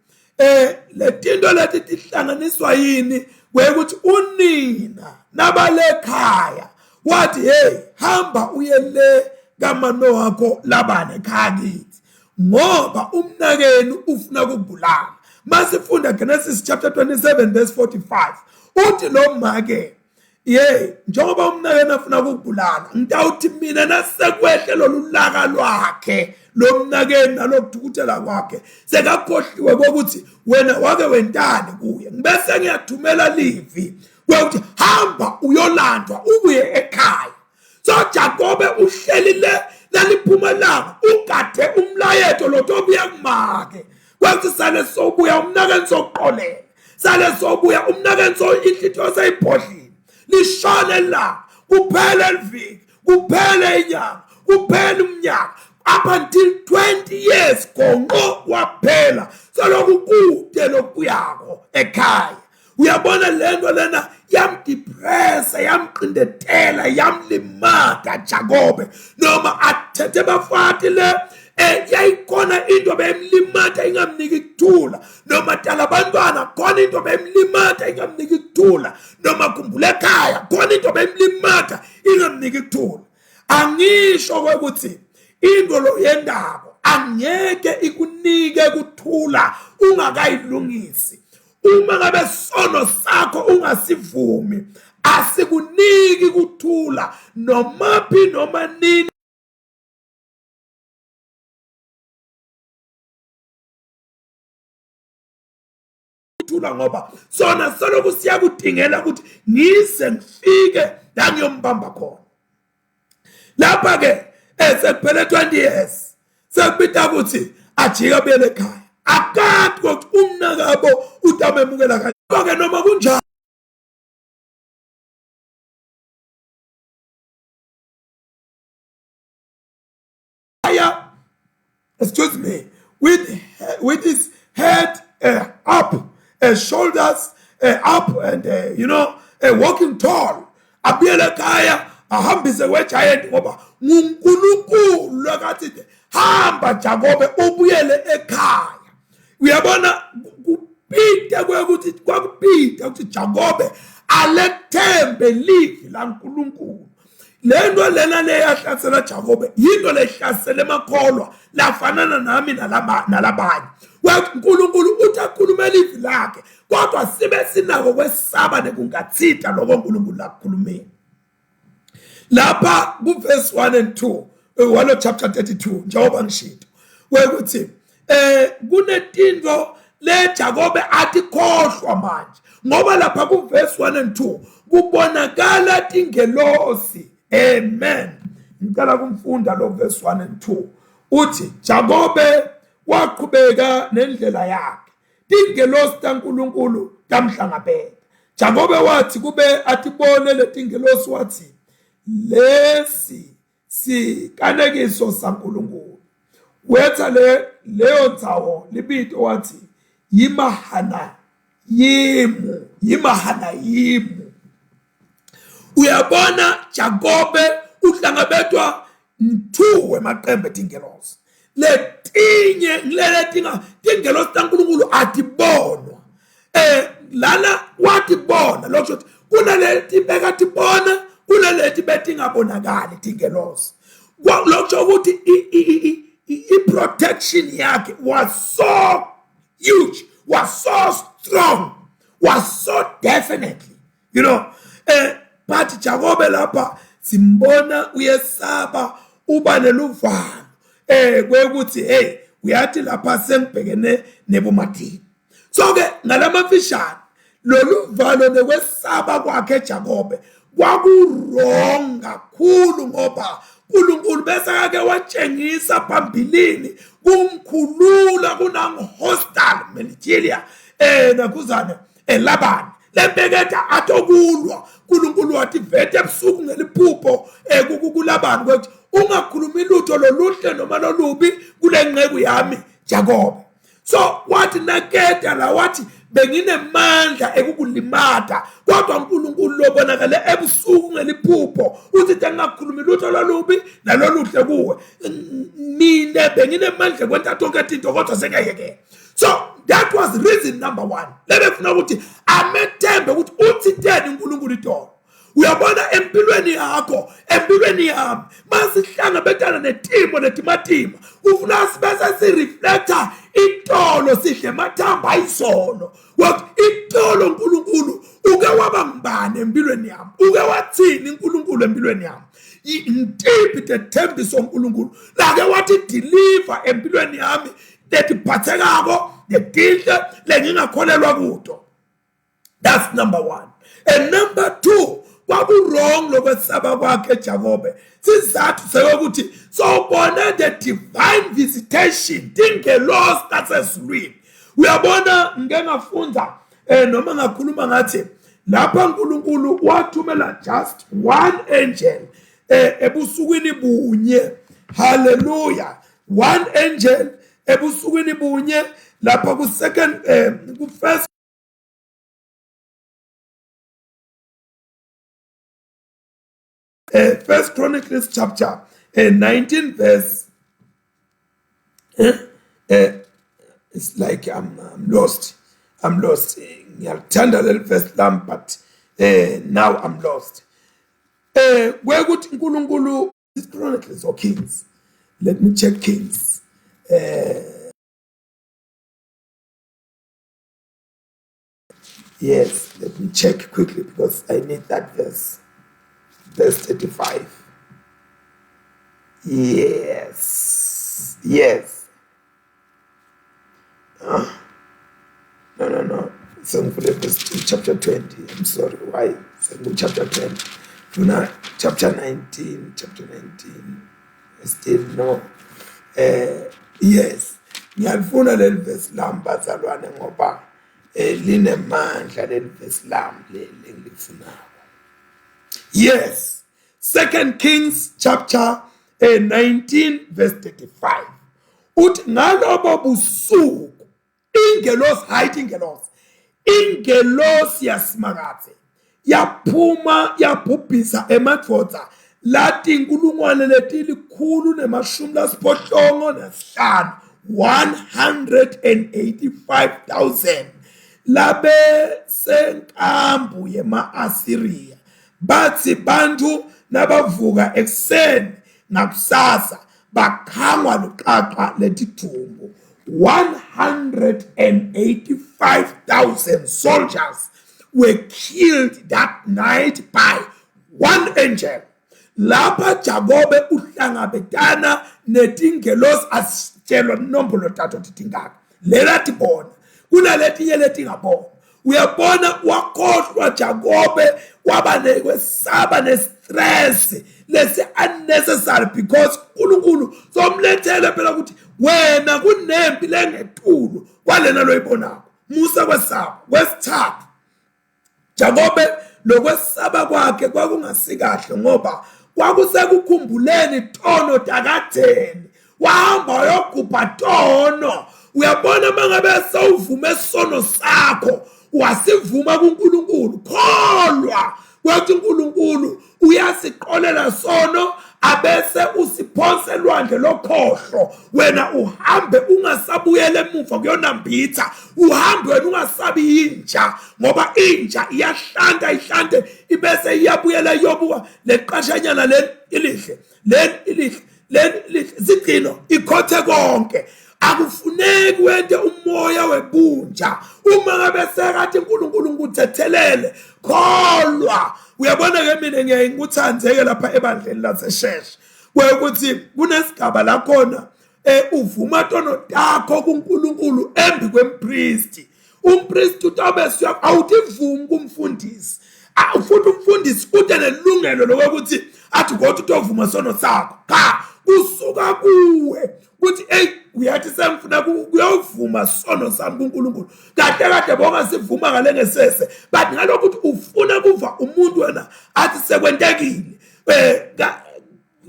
Letinto leti tihlanganiswa yini? Kwekuthi unina nabalekhaya wathi hey hamba uye le kamano wakho Labane ekhaya kithi, ngoba umnakenu ufuna ukukubulala. Masifunda Genesis chapter 27 verse 45, uthi lo make ye njengoba umnakenu afuna ukukubulala, ngitawuthi mina nasekwehle lolu laka lwakhe lo mnakenu nalokuthukuthela kwakhe, sekakhohliwe kokuthi wena wake wentani kuye, ngibese ngiyathumela livi kwekuthi hamba uyolandwa ubuye ekhaya. So Jakobe uhleli le laliphuma ilanga, ugade umlayeto lo tobuya kumake kwekuthi sale sobuya umnakenu sokuqolela. Sale sobuya umnakeni, so inhlithiyo seyibhodlile, lishone la, kuphele liviki, kuphele inyanga, kuphele umnyaka, up until 20 years gonqo waphela, seloku kude lokuyako ekhaya. Uyabona lento lena yamdepressa, yamqindetela, yamlimata Jakobe. Noma athethe bafati le, yayikhona into beyimlimata ingamniki kuthula. Noma dala abantwana, khona into beyimlimata ingamniki kuthula. Noma khumbula ekhaya, khona into beyimlimata ingamniki kuthula. Angisho kwekuthi into lo yendako angeke ikunike kuthula ungakayilungisi. Uma ngabe sono sakho ungasivumi, asikuniki kuthula nomaphi noma nini. Thula, ngoba sona soloku siyakudingela ukuthi ngize ngifike la ngiyombamba khona. Lapha ke sekuphele 20 years, sekubita ukuthi ajike abuyele ekhaya, akati ukuthi umnakabo utamemukela kanjani ke noma kunjani. Excuse me, with his head up, shoulders up, and walking tall, abuyele ekhaya, ahambise kwe-giant, ngoba nguNkulunkulu lakathi, "Hamba Jakobe, ubuyele ekhaya." Uyabona, kupite kwekuthi kwakupita ukuthi Jakobe alethembe livi laNkulunkulu. Lento lena leyahlasela Jakobe yinto lehlasela emakholwa lafanana nami nalabanye. UNkulunkulu uthi akhulumela ivi lakhe, kodwa sibe sinako kwesaba nekungathita lokho uNkulunkulu lakukhulumile. Lapha kuverse 1 and 2 walo chapter 32, njengoba ngishito wekuthi kunetinto le Jakobe athi khohlwa manje, ngoba lapha kuverse 1 and 2 kubonakala tingelosi. Amen. Ngicela kumfunda lo verse 1 and 2. Uthi Jakobe waqhubeka nendlela yakhe, tingelosi taNkulunkulu tamhlangabeta. Jakobe wathi kube atibone letingelosi, wathi, "Lesi sikanekiso saNkulunkulu." Wetha le leyo ndzawo libito wathi yimahana yimu, yimahana yimu. Uyabona, Jakobe uhlangabetwa mthu wemaqembe tingelosi letinye, ngilele tinga tingelosi taNkulunkulu atibonwa. Lana watibona, lokho ukuthi kunaleti bekatibona, kunaleti betingabonakali tingelosi. Lokho ukuthi i-protection yakhe was so huge, was so strong, was so definitely. But Jakobe lapha simbona uyesaba, uba neluvalo kwekuthi, hey, uyathi lapha sengibhekene nebumadini. So ke ngalamafishane, lolu valo nekwesaba kwakhe Jakobe kwaku-wrong kakhulu, ngoba uNkulunkulu bese ake watshengisa phambilini kumkhulula kunang-hostile Melichilia nakuzane eLabani lebeketha atokulwa. uNkulunkulu wathi vete ebusuku ngeliphupho kuLabani ukuthi ungakhulumi lutho loluhle noma lolubi kule nceku yami Jakobe. So wathi nakeda la, wathi, "Benginemandla ekukulimata, kodwa uNkulunkulu lobonakale ebusuku ngeliphupho uthi tengingakhulumi lutho lolubi naloluhle kuwe. Mina benginemandla kwenta tonke tinto, kodwa sengiyayekela." So that was reason number one lebefuna ukuthi amethembe ukuthi uthinteni uNkulunkulu itolo. Uyabona, empilweni yakho, empilweni yami, masihlangabetana netimo netimatima, kufuna sibese sireflecta itolo, sidle emathamba ayizolo. Wathi itolo uNkulunkulu uke waba ngibani empilweni yami? Uke wathini uNkulunkulu empilweni yami? Ngitiphi tethembiso uNkulunkulu lake wathi deliver empilweni yami letiphathekako, letinhle, lengingakholelwa kuto? That's number one. And number two, kwaku-wrong lokwesaba kwakhe Jakobe. Sizathu sekokuthi sowubone the divine visitation, tingelosi tasezulwini. Uyabona, ngike ngafunda Noma ngakhuluma ngathi lapha uNkulunkulu wathumela just one angel ebusukwini bunye. Hallelujah, one angel ebusukwini bunye lapha ku second ku first First Chronicles chapter 19 verse it's like I'm lost, I'm lost. Ngiyalithanda leli verse lami, but now I'm lost. Kwekuthi uNkulunkulu, Chronicles or Kings, let me check Kings. Yes, let me check quickly because I need that verse, verse 35. Yes. No, no, no, sengivule verse chapter 20. I'm sorry, why sengu chapter 20? Funa chapter 19, chapter 19 still no. Yes, ngiyalifuna leli verse lami, bazalwane, ngoba linemandla leli verse lami leli engilifunako. Yes, Second Kings chapter 19 verse 35 uthi ngalobo busuku ingelosi, hayi ingelosi, ingelosi yaSimakadze yaphuma yabhubhisa emadvodza lati inkulungwane 185, 185,000 labe senkambu yema-Asiriya. Bathi bantu nabavuka ekuseni ngakusasa bakhangwa luqaqa letidumbu. 185,000 soldiers were killed that night by one angel. Lapha Jakobe uhlangabetana netingelosi, asitshelwa inombolo tato titingaka lela tibona kunaletinye letingabona. Uyabona, wakhohlwa Jakobe, waba nekwesaba nestress lesi unnecessary, because uNkulunkulu somlethele phela ukuthi wena kunempi lengetulu kwalena loyibonako. Musa kwesaba. Kwesithathu, Jakobe lokwesaba kwakhe kwakungasikahle ngoba kwakusekukhumbuleni tono takadzeni. Wahamba wayogubha tono. Uyabona, mangabe sewuvume sono sakho, wasivuma kuNkulunkulu, kholwa kwathi uNkulunkulu uyasiqolela sono, abese usiphonse elwandle lokhohlo. Wena uhambe ungasabuyela emuva kuyonambitha, uhambe wena ungasabi inja, ngoba inja iyahlanta ihlante ibese iyabuyela iyobuka leqashanyana leli ilihle, leli ilihle, leli ilihle, zigcino ikhothe konke. Akufuneki wente umoya webunja. Uma ngabe sekathi uNkulunkulu ngikuthethelele, kholwa. Uyabona ke, mina ngiyaye ngikuthandzeke lapha ebandleni laseSheshe kwekuthi kunesigaba la khona uvuma tono takho kuNkulunkulu embi kwempristi. Umpristi utobe siya awutivumi kumfundisi, futhi umfundisi ude nelungelo lokuthi athi kodwa utovuma sono sakho. Cha, kusuka kuwe ukuthi hey, uyathi sengifuna kuyovuma sono sami kuNkulunkulu. Kahle kahle bonga sivuma ngale ngesese, but ngalokho ukuthi ufuna kuva umuntu wena athi sekwentekile,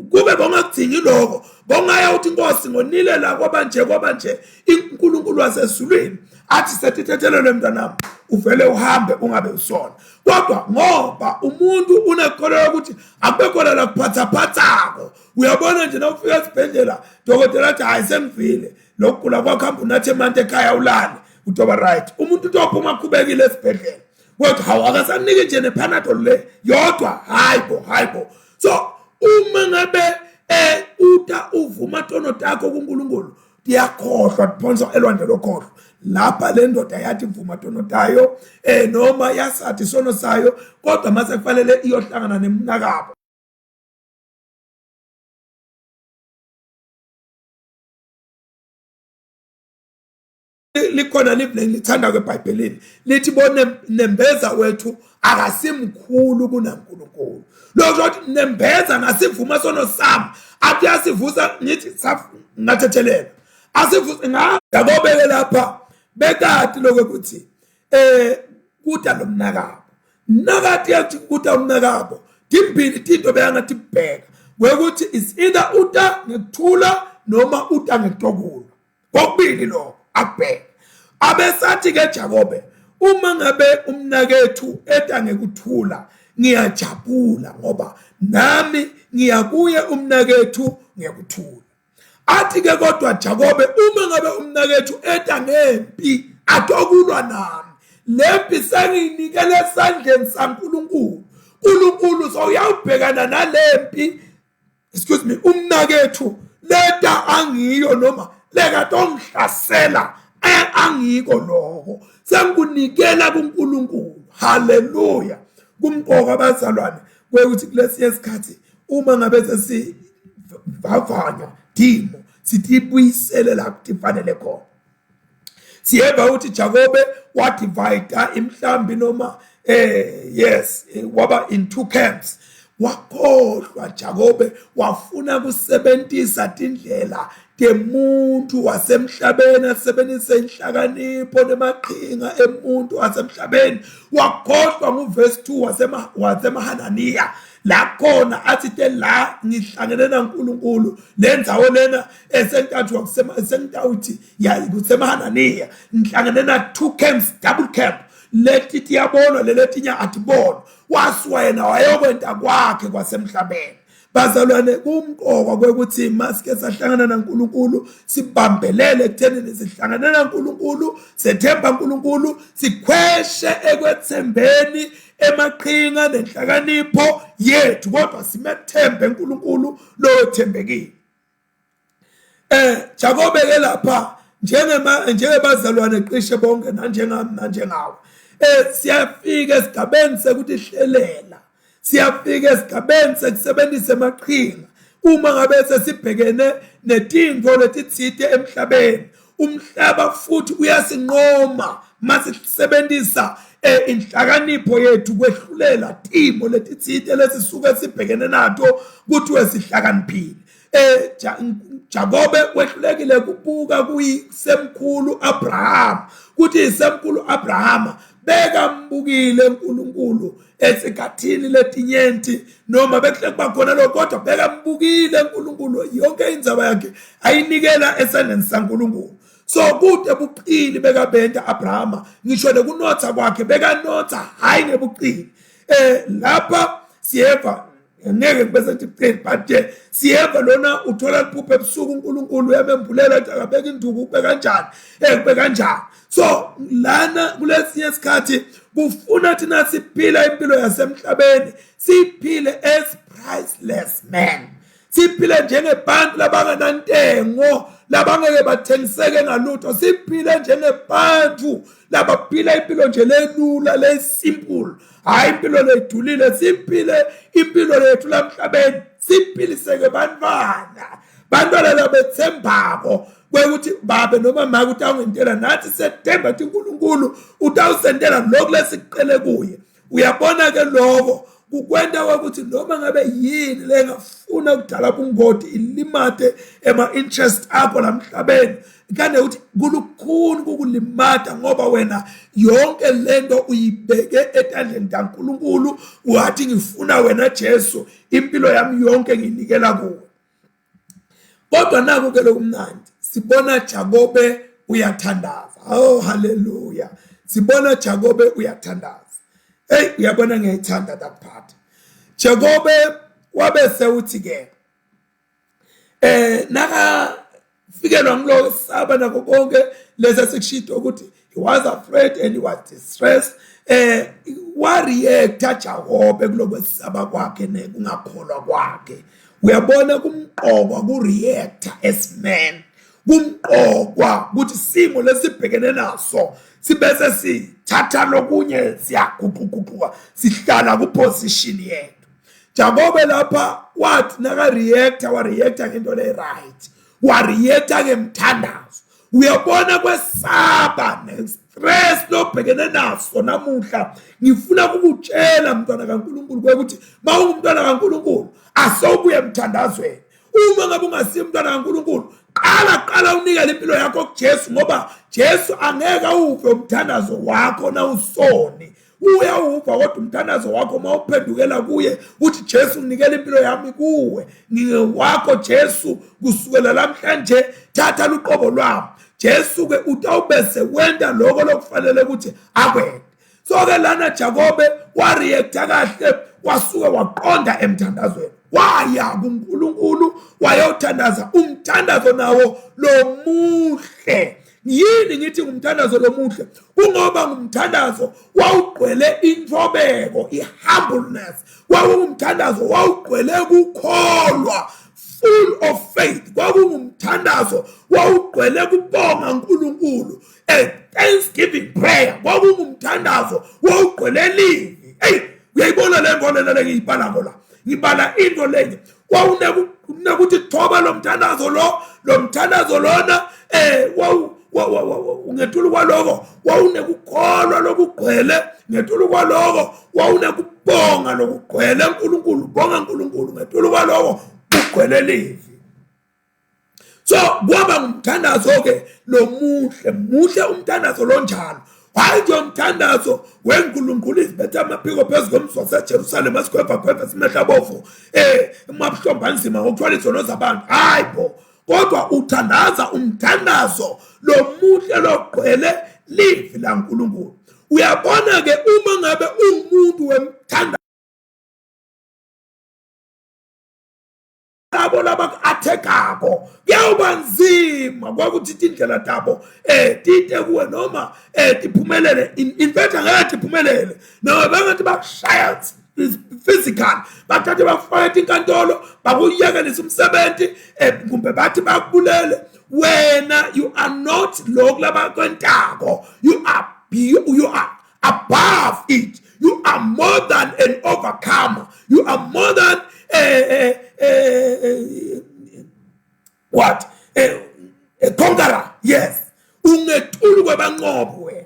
kube bongakudingi lokho, bongaya uthi inkosi ngonile la kwaba nje kwaba nje, uNkulunkulu wasezulwini athi sethithethelelwe mntanami, uvele uhambe ungabe usona. Kodwa ngoba umuntu unekholelo ukuthi akube khona la kuphathaphathako. Uyabona nje, nawufika esibhedlela, dokotela athi hayi, sengivile lokugula kwakho, hamba unathe emanti ekhaya ulale, utoba right. Umuntu utophuma akhubekile esibhedlela, kodwa hawu, akasaniki nje nePanadol le yodwa. Hayi bo, hayi bo. So uma ngabe uta uvuma tono takho kuNkulunkulu, tiyakhohlwa, tiphonswa elwandle lokhohlwa. Lapha le ndoda yathi vuma tono tayo, noma yasathi sono sayo, kodwa mase kufanele iyohlangana nemnakabo. Likhona live lengilithanda kweBhayibhelini, lithi bone nembeza wethu akasimkhulu kunaNkulunkulu. Lokho ukuthi nembeza ngasivuma sono sami, athi yasivusa ngithi ngathethelela, asivusa. Ngakobeke lapha bekati lokho ukuthi Kuta lomnakabo nakathi yathi kuta umnakabo timbili tinto beyangatibheka kwekuthi is either uta ngekuthula noma uta ngekutokulwa, kokubili lokho akubheke. Abesathi ke Jakobe, uma ngabe umnakethu eta ngekuthula ngiyajabula, ngoba nami ngiyakuye umnakethu ngekuthula. Athi ke kodwa Jakobe, uma ngabe umnakethu eta ngempi atokulwa nami, lempi sengiyinikele esandleni saNkulunkulu, uNkulunkulu sowuyawubhekana nalempi, excuse me, umnakethu leta angiyo noma lekatongihlasela angiko lokho, sengikunikela kuNkulunkulu. Haleluya. Kumqoka abazalwane kwekuthi kulesiye sikhathi uma ngabe sesivavanywa dimo sitibuyisele la kutifanele khona. Siyeva ukuthi Jakobe wadivide imhlambi noma yes, waba in two camps. Wakhohlwa Jakobe, wafuna kusebenzisa tindlela temuntu wasemhlabeni, asebenzise inhlakanipho nemaqhinga emuntu wasemhlabeni. Wakhohlwa nguvesi 2 wasemaHananiya, la khona athi te la ngihlangene naNkulunkulu le ndzawo lena esentathu esentawuthi kusemaHananiya, ngihlangene na two camps, double camp, leti tiyabonwa leletinya atibonwa. Wasuka yena wayokwenta kwakhe kwasemhlabeni. Bazalwane, kumqoka kwekuthi masike sahlangana naNkulunkulu sibambelele ekuthenini sihlangane naNkulunkulu, sethemba uNkulunkulu, sikhweshe ekwethembeni emaqhinga nenhlakanipho yethu, kodwa simethembe uNkulunkulu lo thembekile. Jakobe ke lapha njengema njengebazalwane qishe bonke nanjengami nanjengawe, siyafika esigabeni sekuthi hlelela, siyafika esigabeni sekusebenzisa emaqhinga uma ngabe sesibhekene netinto letitsite emhlabeni. Umhlaba futhi uyasinqoma masisebenzisa inhlakanipho yethu kwehlulela timo letitsite lesisuke sibhekene nato kuthiwe sihlakaniphile. Jakobe wehlulekile kubuka kuyisemkhulu Abraham, kuthi isemkhulu Abraham bekambukile uNkulunkulu esikhathini letinyenti, noma bekuhle kuba khona lokho, kodwa bekambukile uNkulunkulu, yonke indzaba yakhe ayinikela esandleni saNkulunkulu. So kude buqili bekabenta Abrahama, ngisho nekunotha kwakhe bekanotha hayi ngebuqili. Lapha siyeva ngeke kube sethi buqili, but nje siyeva lona uthola liphupho ebusuku, uNkulunkulu uyamembulela ukuthi akabeka induku kube kanjani, kube kanjani. So lana kulesinye isikhathi kufuna thina siphila impilo yasemhlabeni, siphile as priceless men, siphile njengebantu labanganantengo, labangeke bathengiseke ngalutho, siphile njengebantu labaphila impilo nje lelula, le-simple, hhayi impilo lejulile. Siphile impilo yethu lamhlabeni, siphiliseke bantwana, bantwana labethembako kwekuthi babe noma make utawungentela, nathi sethemba ukuthi uNkulunkulu utawusentela lokhu lesikuqele kuye. Uyabona ke lokho kukwenta ukuthi noma ngabe yini lengafuna ukudala bungoti ilimate ema-interest akho lamhlabeni, kande ukuthi kulukhuni kukulimata ngoba wena yonke lento uyibeke etandleni kaNkulunkulu, wathi ngifuna wena Jesu, impilo yami yonke ngiyinikela kuwe. Kodwa naku ke lokumnandi, sibona Jakobe uyathandaza. Oh haleluya, sibona Jakobe uyathandaza. Hey, uyabona ngiyayithanda that part. Jakobe wabe sewuthi ke naka fikelwa ngiloko saba nako konke lesa sekushito ukuthi he was afraid and he was distressed. Wareacta Jakobe kulokwesaba kwakhe nekungakholwa kwakhe. Uyabona kumqokwa kureacta as man, kumqokwa ukuthi simo lesibhekene naso sibese sithatha lokunye siyaguquguquka, sihlala kuposition yethu. Jakobe lapha wathi naka reacta, wareacta ngento le right, wareacta ngemthandazo. Uyabona kwesaba ne-stress lobhekene naso namuhla, ngifuna ukukutshela mntwana kaNkulunkulu ukuthi mawungumntwana kaNkulunkulu asowubuye emthandazweni. Uma ngabe ungasiyo umntwana kaNkulunkulu, qala unikele impilo yakho kuJesu, ngoba Jesu angeke awuve umthandazo wakho nawusoni. Uyawuva kodwa umthandazo wakho uma uphendukela kuye uthi Jesu nginikela impilo yami kuwe, ngingewakho Jesu kusukela lamhlanje, thatha luqobo lwami. Jesu ke utawubese wenta lokho lokufanele ukuthi akwente. So ke lana Jakobe wareacta kahle, wasuke waqonda emthandazweni, waya kuNkulunkulu wayothandaza umthandazo nawo lomuhle. Yini ngithi ngumthandazo lomuhle? Kungoba ngumthandazo wawugcwele intobeko, i-humbleness, wawungumthandazo wawugcwele kukholwa, full of faith, kwakungumthandazo wawugcwele kubonga uNkulunkulu, a thanksgiving prayer, kwakungumthandazo wawugcwele livi. Hey, uyayibona le nto lena lengiyibhalako la, ngibala into lenye wawunekuthi thoba lo mthandazo lo, lo mthandazo lona wawu ngetulu kwaloko wawunekukholwa lokugcwele, ngetulu kwaloko wawunekubonga lokugcwele uNkulunkulu, bonga uNkulunkulu, ngetulu kwaloko kugcwele livi. So kwaba ngumthandazo ke lomuhle, muhle umthandazo lonjalo. Hayi nje umthandazo wenkulunkulu izibethe amaphiko phezu komzi waseJerusalema, sigweva gweva simehla bovu, mabuhlomba nzima ngokuthwala izono zabantu. Hayi bo, kodwa uthandaza umthandazo lomuhle logcwele livi laNkulunkulu. Uyabona ke uma ngabe umuntu wemthandazo, labo labaku-athekako kuyawuba nzima kwakuthi indlela tabo tite kuwe noma tiphumelele. In fact angeke tiphumelele, noma bengathi bakushaya physical, bathathe bakufake inkantolo, bakuyekelisa umsebenzi, kumbe bathi bakubulele wena, you are not lokhu labakwentako. You are above it. You are more than an overcomer. You are more than what, a conqueror. Yes, ungetulu kwabanqobi wena.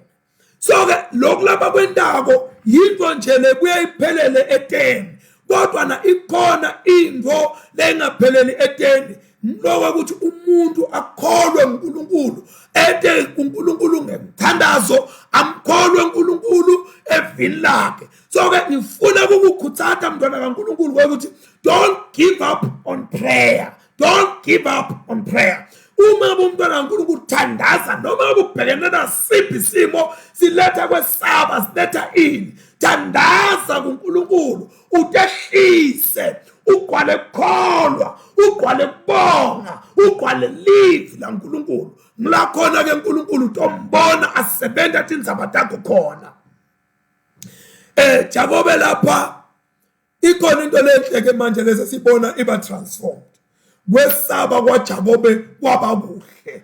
So ke lokhu labakwentako yinto nje lebuye iphelele eteni, kodwa na ikhona into lengapheleli eteni, lokho ukuthi umuntu akholwe uNkulunkulu, ete uNkulunkulu ngemthandazo, amkholwe uNkulunkulu evini lakhe. So ke ngifuna ukukukhuthaza mntwana kaNkulunkulu ukuthi don't give up on prayer, don't give up on prayer. Uma umntwana kaNkulunkulu thandaza, noma ubhekene nasiphi isimo siletha kwesaba, siletha ini, thandaza kuNkulunkulu, utehlise, ugcwale kukholwa, ugcwale kubonga, ugcwale livi laNkulunkulu. Ngila khona ke uNkulunkulu utombona asebenza tindzaba takho khona. Jakobe lapha ikhona into lenhle ke manje lese sibona iba transformed. Kwesaba kwaJakobe kwaba kuhle.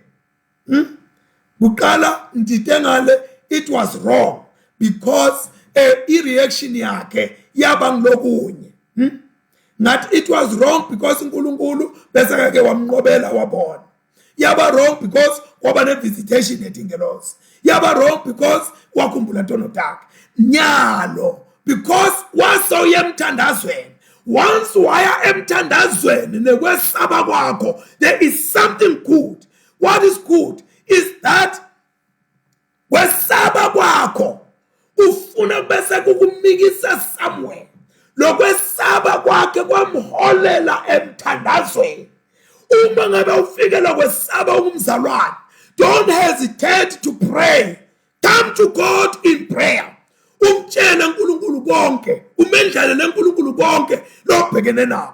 Kuqala ngide ngale it was wrong because i-reaction yakhe yaba ngilokunye. Ngathi it was wrong because uNkulunkulu bese ke wamnqobela wabona. Yaba wrong because kwaba ne-visitation yetingelosi. Yaba wrong because wakhumbula tono takhe. Nyalo because wasewuya emthandazweni, once waya emthandazweni nekwesaba kwakho, there is something good. What is good is that kwesaba kwakho ufuna bese kukumikisa somewhere. Lokwesaba kwakhe kwamholela emthandazweni. Uma ngabe ufikela kwesaba umzalwane, don't hesitate to pray. Come to God in prayer, umtshele uNkulunkulu konke, umendlalele uNkulunkulu konke lobhekene nako.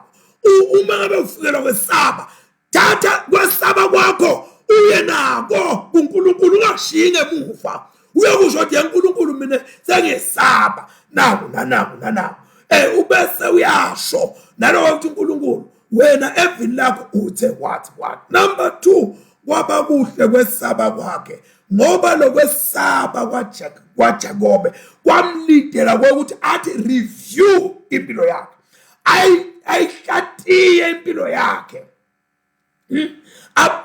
Uma ngabe ufikelwa kwesaba, thatha kwesaba kwakho uye nako kuNkulunkulu, ungashiyi ngemuva. Uyokusho ukuthi uNkulunkulu mina sengiyesaba naku nanaku nanaku, ubese uyasho naloko ukuthi uNkulunkulu wena evini lakho uthe what. Number 2, kwaba kuhle kwesaba kwakhe ngoba lokwesaba kwaJakobe kwamlidela ukuthi athi review impilo yakhe, ayihlatiye impilo yakhe,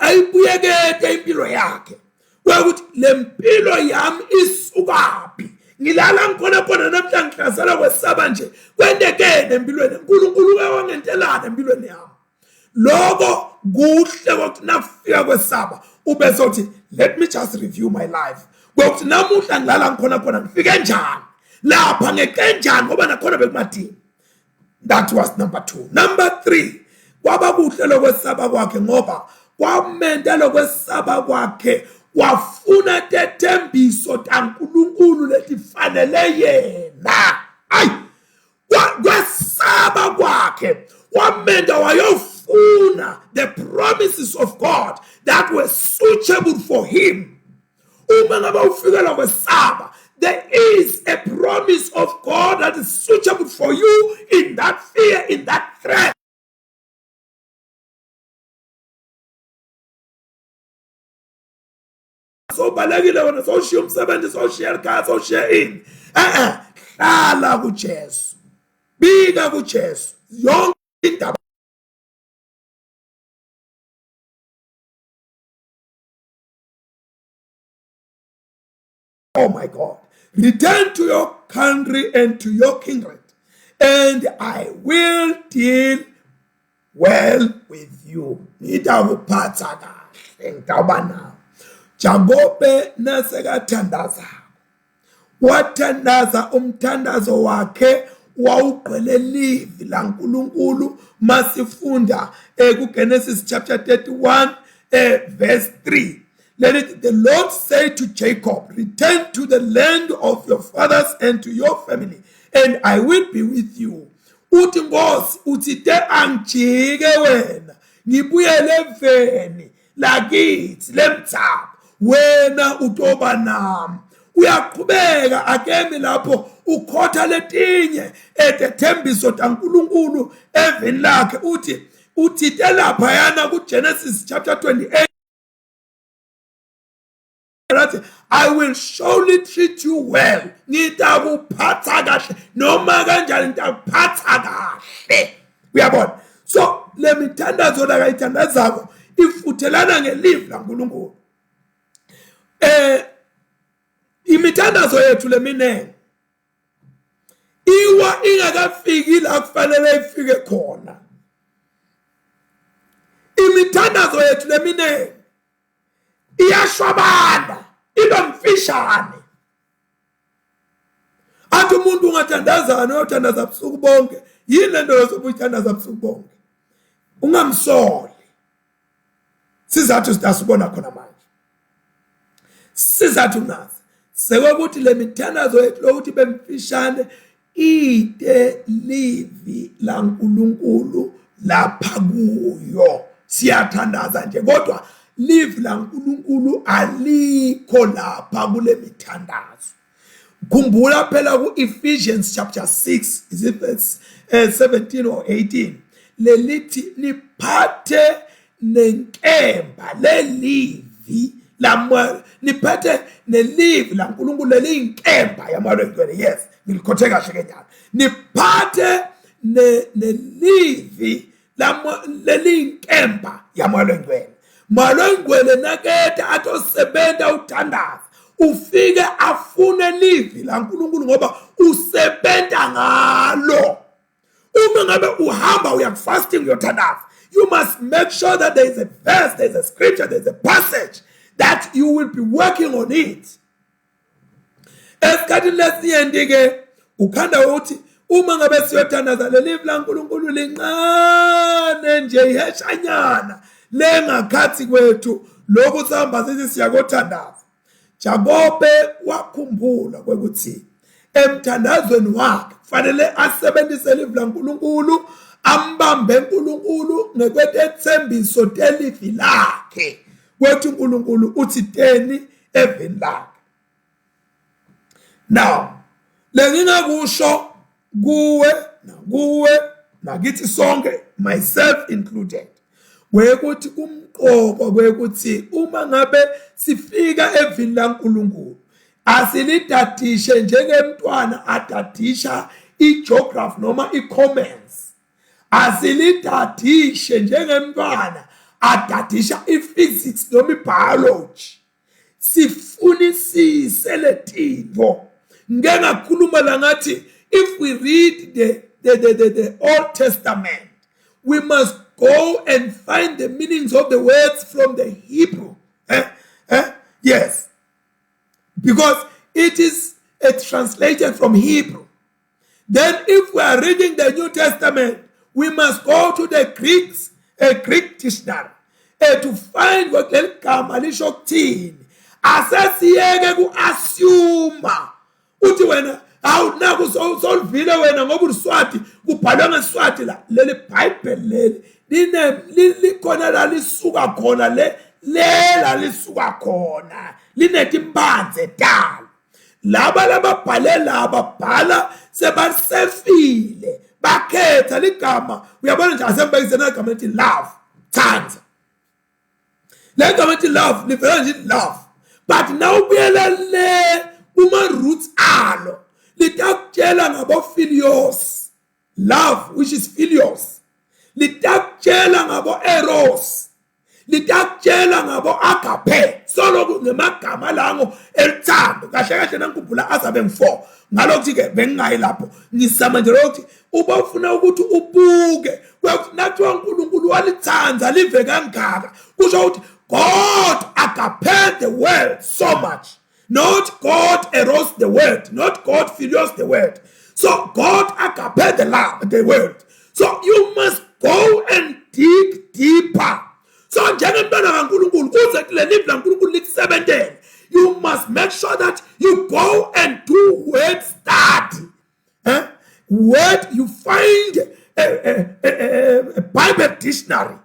ayibuyekete impilo yakhe ukuthi le mpilo yami isukaphi, ngilala ngikhona khona namhla ngihlasela kwesaba nje, kwentekene empilweni, uNkulunkulu uke wangentelana empilweni yami. Lokho kuhle kokuthi nakufika kwesaba Ubese uthi, let me just review my life, kokuthi namuhla ngilala ngikhona khona, ngifike njani lapha, ngeqe njani, ngoba nakhona bekumadini. That was number 2. Number 3, kwaba kuhle lokwesaba kwakhe, ngoba kwamenta lokwesaba kwakhe wafuna tethembiso taNkulunkulu letifanele yena. Ayi, kwesaba kwakhe wamenta wayofuna the promises of God that were suitable for him. Uma ngabe ufikelwa kwesaba, there is a promise of God that is suitable for you in that fear, in that threat. Sowubalekile wena, sowushiya umsebenzi, sowushiya ekhaya, sowushiya ini. Eh, hlala kuJesu, bika kuJesu yonke indaba. Oh my God, return to your country and to your kindred, and I will deal well with you. Ngitawuphatha kahle, ngitawuba nawe. Jakobe nasekathandaza, wathandaza umthandazo wakhe wawugcwele livi laNkulunkulu. Masifunda kuGenesis chapter 31 verse 3, let it, the Lord say to Jacob, return to the land of your fathers and to your family, and I will be with you. Uthi, Nkosi, uthi te angijike wena ngibuyele eveni lakithi lemthapho, wena utoba nami. Uyaqhubeka, akemi lapho, ukhotha letinye etethembiso taNkulunkulu eveni lakhe. Uthi uthite laphayana kuGenesis chapter 28 athi, I will surely treat you well, ngitakuphatha kahle, noma kanjani ngitakuphatha kahle. Uyabona, so le mithandazo la kayithandazako ifuthelana ngelivi laNkulunkulu. Imithandazo yethu leminengi iwa ingakafiki la kufanele ifike khona. Imithandazo yethu leminengi iyashwabana, iba mfishane. Athi umuntu ungathandazana, uyothandaza busuku bonke, yini lento yozobe uyithandaza busuku bonke? Ungamsoli. Sizathu sitasibona khona manje, sizathu nazi sekokuthi le mithandazo yethu lokuthi bemfishane ide livi laNkulunkulu lapha kuyo. Siyathandaza nje, kodwa livi laNkulunkulu alikho lapha kule mithandazo. Khumbula phela ku-Ephesians chapter 6, is it verse 17 or 18, lelithi niphathe nenkemba lelivi lamoya, niphethe nelivi laNkulunkulu leliyinkemba yamoya longcwele. Yes, ngilikhothe kahle ke nyalo. Niphathe nelivi leliyinkemba yamoya longcwele. Moya longcwele naketa atosebenta uthandaza, ufike afune livi laNkulunkulu ngoba usebenta ngalo. Uma ngabe uhamba uya fasting, uyothandaza, you must make sure that there is a verse, there is a scripture, there is a passage that you will be working on it. Esikhathini lesinyenti ke ukhanda ukuthi uma ngabe siyothandaza, leli laNkulunkulu lincane nje, iheshanyana lengakhathi kwethu lokhu sihamba sithi siyakothandaza. Jakobe wakhumbula kwekuthi emthandazweni wakhe kufanele asebenzise livi laNkulunkulu, ambambe uNkulunkulu ngekwetethembiso telivi lakhe, kwethi uNkulunkulu uthi teni eveni lakhe. Now lengingakusho kuwe nakuwe nakithi sonke, myself included, kwekuthi kumqoka kwekuthi uma ngabe sifika evini laNkulunkulu asilidadishe njengemntwana adadisha igeography noma i-commerce, asilidadishe njengemntwana adadisha i-physics noma i-biology. Sifunisise letintfo. Ngike ngakhuluma la ngathi if we read the Old Testament, we must go and find the meanings of the words from the Hebrew. Yes, because it is a translated from Hebrew. Then if we are reading the New Testament, we must go to the Greeks, a Greek dictionary, to find what leli gama lisho kuthini. Asesiyeke ku-assume uthi wena hawu naku solivile wena ngoba uliswati, kubhalwe ngeswati la. Leli Bhayibheli leli line likhona la lisuka khona, le lela lisuka khona linetimphandze talo. Laba lababhale laba bhala sebasefile, bakhetha ligama. Uyabona nje, asembekisena igama elithi love, thanda. Le gama elithi love livela nje love, but nawubuyela le kuma roots alo litakutshela ngabo philios, love which is philios, litakutshela ngabo eros, litakutshela ngabo agape. Solo ngemagama lango elithando kahle kahle nangikhumbula azabe ngi4. Ngalokuthi ke bengingayi lapho, ngisama nje lokuthi uba ufuna ukuthi ubuke nakuthiwa uNkulunkulu walithanda live kangaka, kusho ukuthi God agape the world so much, not God eros the world, not God philios the world. So God agape the love the world. So you must go and dig deeper. So njengemntwana kaNkulunkulu, kuze kule live laNkulunkulu likusebentele, you must make sure that you go and do word study. Word, you find a Bible dictionary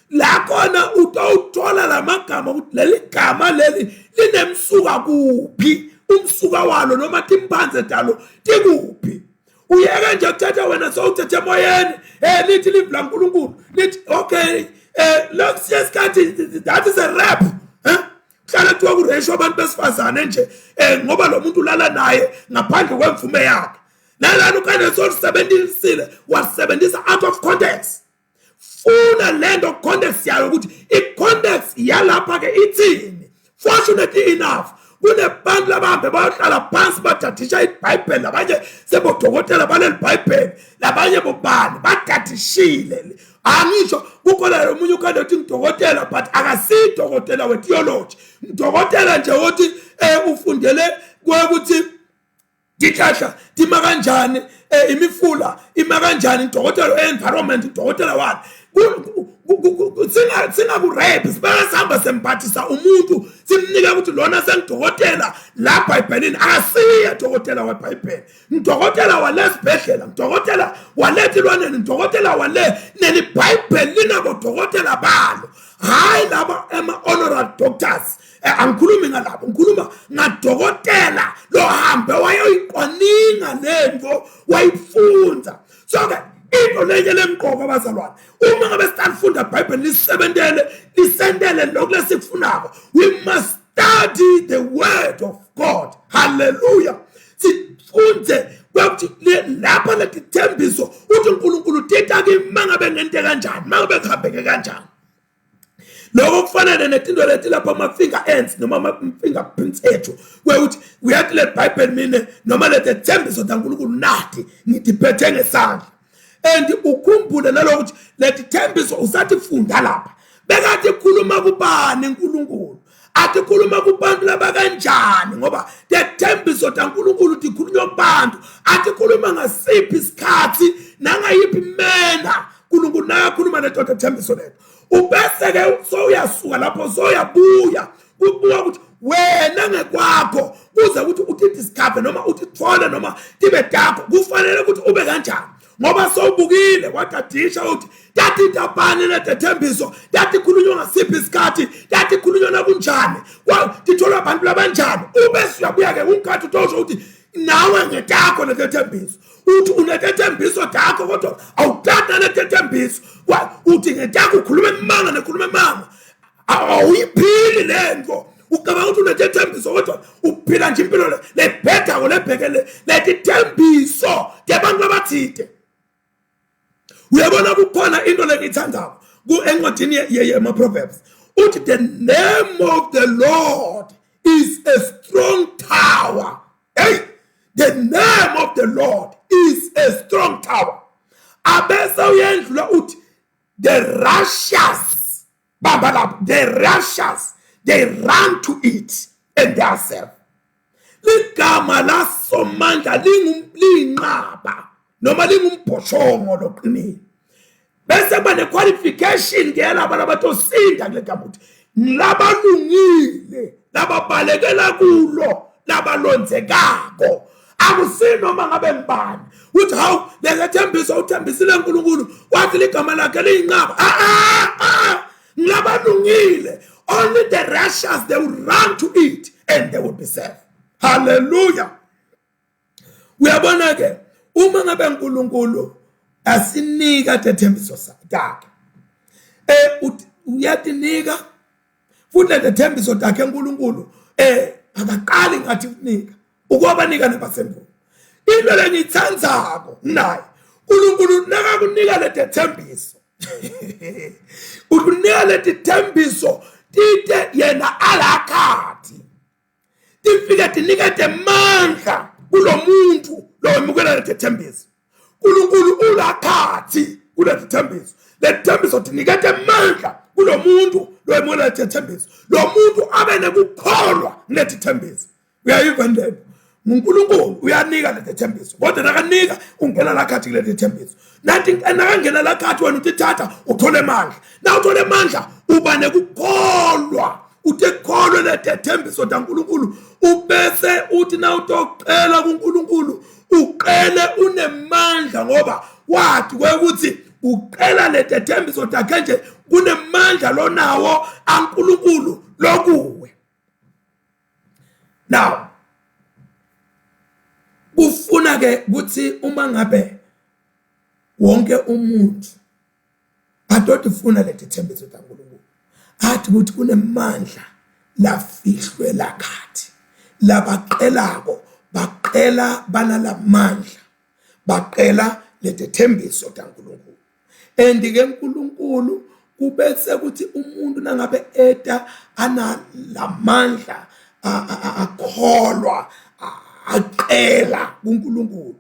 la khona utawuthola lamagama ukuthi leli gama leli linemsuka kuphi, umsuka walo noma timphandze talo tikuphi. Uyeke nje kuthatha wena sowuthethe emoyeni, lithi live laNkulunkulu lithi okay, lokusiya isikhathi, that is a rap. Kuhlala kuthiwa kureshwa abantu besifazane nje, ngoba lo muntu ulala naye ngaphandle kwemvume yakhe. Nalana ukhane solisebenzisile, wasebenzisa out of context. Funa lento context yayo, ukuthi i-context yalapha ke ithini. Fortunately enough, kunebantu labahambe bayohlala phansi badadisha iBhayibheli, labanye sebodokotela baleli Bhayibheli, labanye bobani badadishile. Angisho kukhona lo munye ukhanda uthi ngidokotela, but akasidokotela wetheology, ngidokotela nje wothi ufundele ukuthi tihlahla tima kanjani, imifula ima kanjani, dokotela environment, dokotela wani. Singakurephi sibeke sihamba semphathisa umuntu, simnike ukuthi lona sengidokotela la Bhayibhelini. Akasiye dokotela weBhayibheli, ngidokotela walesibhedlela, ngidokotela waletilwaneni, ngidokotela wale. Neli Bhayibheli linabodokotela balo, hayi laba ema-honorary doctors. Angikhulumi ngalabo, ngikhuluma ngadokotela lohambe wayoyiqwaninga lento, wayifunza. So ke into lenye lemqoka, abazalwane, uma ngabe sitalifunda iBhayibheli lisebentele, lisentele lokhu lesikufunako, we must study the word of God. Hallelujah. Sifunde ukuthi lapha letithembiso uthi uNkulunkulu tita kimi mangabe ngente kanjani, mangabe kuhambeke kanjani. Lokho kufanele netinto leti lapha ama-finger ends noma ama-fingerprints ethu, kwekuthi uyathi le Bhayibheli mine noma leti thembiso taNkulunkulu nathi ngidiphethe ngesandla. And ukhumbule nalokuthi leti thembiso usathi funda lapha bekathi khuluma kubani uNkulunkulu, athi khuluma kubantu laba kanjani, ngoba tethembiso taNkulunkulu tikhulunywa kubantu. Athi khuluma ngasiphi isikhathi nangayiphi mena uNkulunkulu nakakhuluma leto thembiso leto. Ubese ke sowuyasuka lapho soyabuya kubuka ukuthi wena ngekwakho kuze ukuthi uthi discover noma uthi thole noma tibe takho, kufanele ukuthi ube kanjani, ngoba sowubukile wadadisha uthi tathi intabani letethembiso, tathi khulunywa ngasiphi isikhathi, tathi khulunywa nakunjani, titholwa abantu labanjani. Ube siyabuya ke ungikhathi utosho ukuthi nawe ngetakho letethembiso, uthi unetethembiso takho kodwa awutata letethembiso, uthi ngetakho ukhuluma emanga nekhuluma emanga, awuyiphili lento. Ucabanga ukuthi unetethembiso kodwa uphila nje impilo lebhedako lebhekele letithembiso tebantu abathide. Uyabona, kukhona into lengiyithandako encwadini yema-Proverbs, uthi the name of the Lord is a strong tower. Hey, the name of the Lord is a strong tower. Abese uyendlula uthi the righteous, bamba lapho, the righteous. They run to it and they are safe. Ligama laSomandla liyinqaba noma lingumbhoshongo loqinile. Bese kuba nequalification ke yalaba labatosinda kule gama ukuthi labalungile lababalekela kulo labalonzekako. Akusinoma ngabe ngibani uthi hawu lezethembiso uthembisile uNkulunkulu wathi ligama lakhe liyinqaba. Labalungile, only the righteous, they will run to it and they will be safe. Hallelujah. Uyabona ke, uma ngabe uNkulunkulu asinika tethembiso sakhe, uyatinika futhi lethembiso takhe uNkulunkulu, akaqali ngathi ukunika, ukwabanika nabasendulo. Into lengiyithandzako naye uNkulunkulu nakakunika letethembiso, ukunika letithembiso tite yena alakhathi tifike tinikete amandla kulomuntu lowemukela letethembiso. uNkulunkulu ulakhathi kuletithembiso, letithembiso tinikete amandla kulomuntu lowemukela letethembiso, lo muntu abe nekukholwa kulethithembiso. Uyayiva ndlela uNkulunkulu uyanika letethembiso, kodwa nakanika ungena lakhathi kulethembiso. Nathi nakangena lakhathi wena utithatha uthole amandla, na uthole amandla uba nekukholwa, uthi kholwe letethembiso taNkulunkulu, ubese uthi na utocela kuNkulunkulu uqele unemandla, ngoba wathi kwekuthi uqela letethembiso takhe nje kunemandla lonawo aNkulunkulu lokuwe. Now kufuna ke ukuthi uma ngabe wonke umuntu adodi ufuna letithembiso taNkulunkulu, athi ukuthi kunemandla lafihlwe lakhathi labaqelako, baqela banalamandla, baqela letethembiso taNkulunkulu. And ke uNkulunkulu kubese ukuthi umuntu nangabe eta analamandla, akholwa, aqela kuNkulunkulu,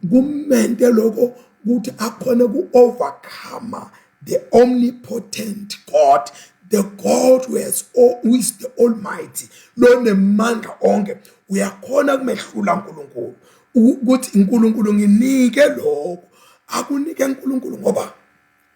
kumente lokho ukuthi akhone ku-overcome the omnipotent God, the God who has all, who is the Almighty, lonemandla onke. Uyakhona kumehlula uNkulunkulu ukuthi uNkulunkulu nginike lokho, akunike uNkulunkulu, ngoba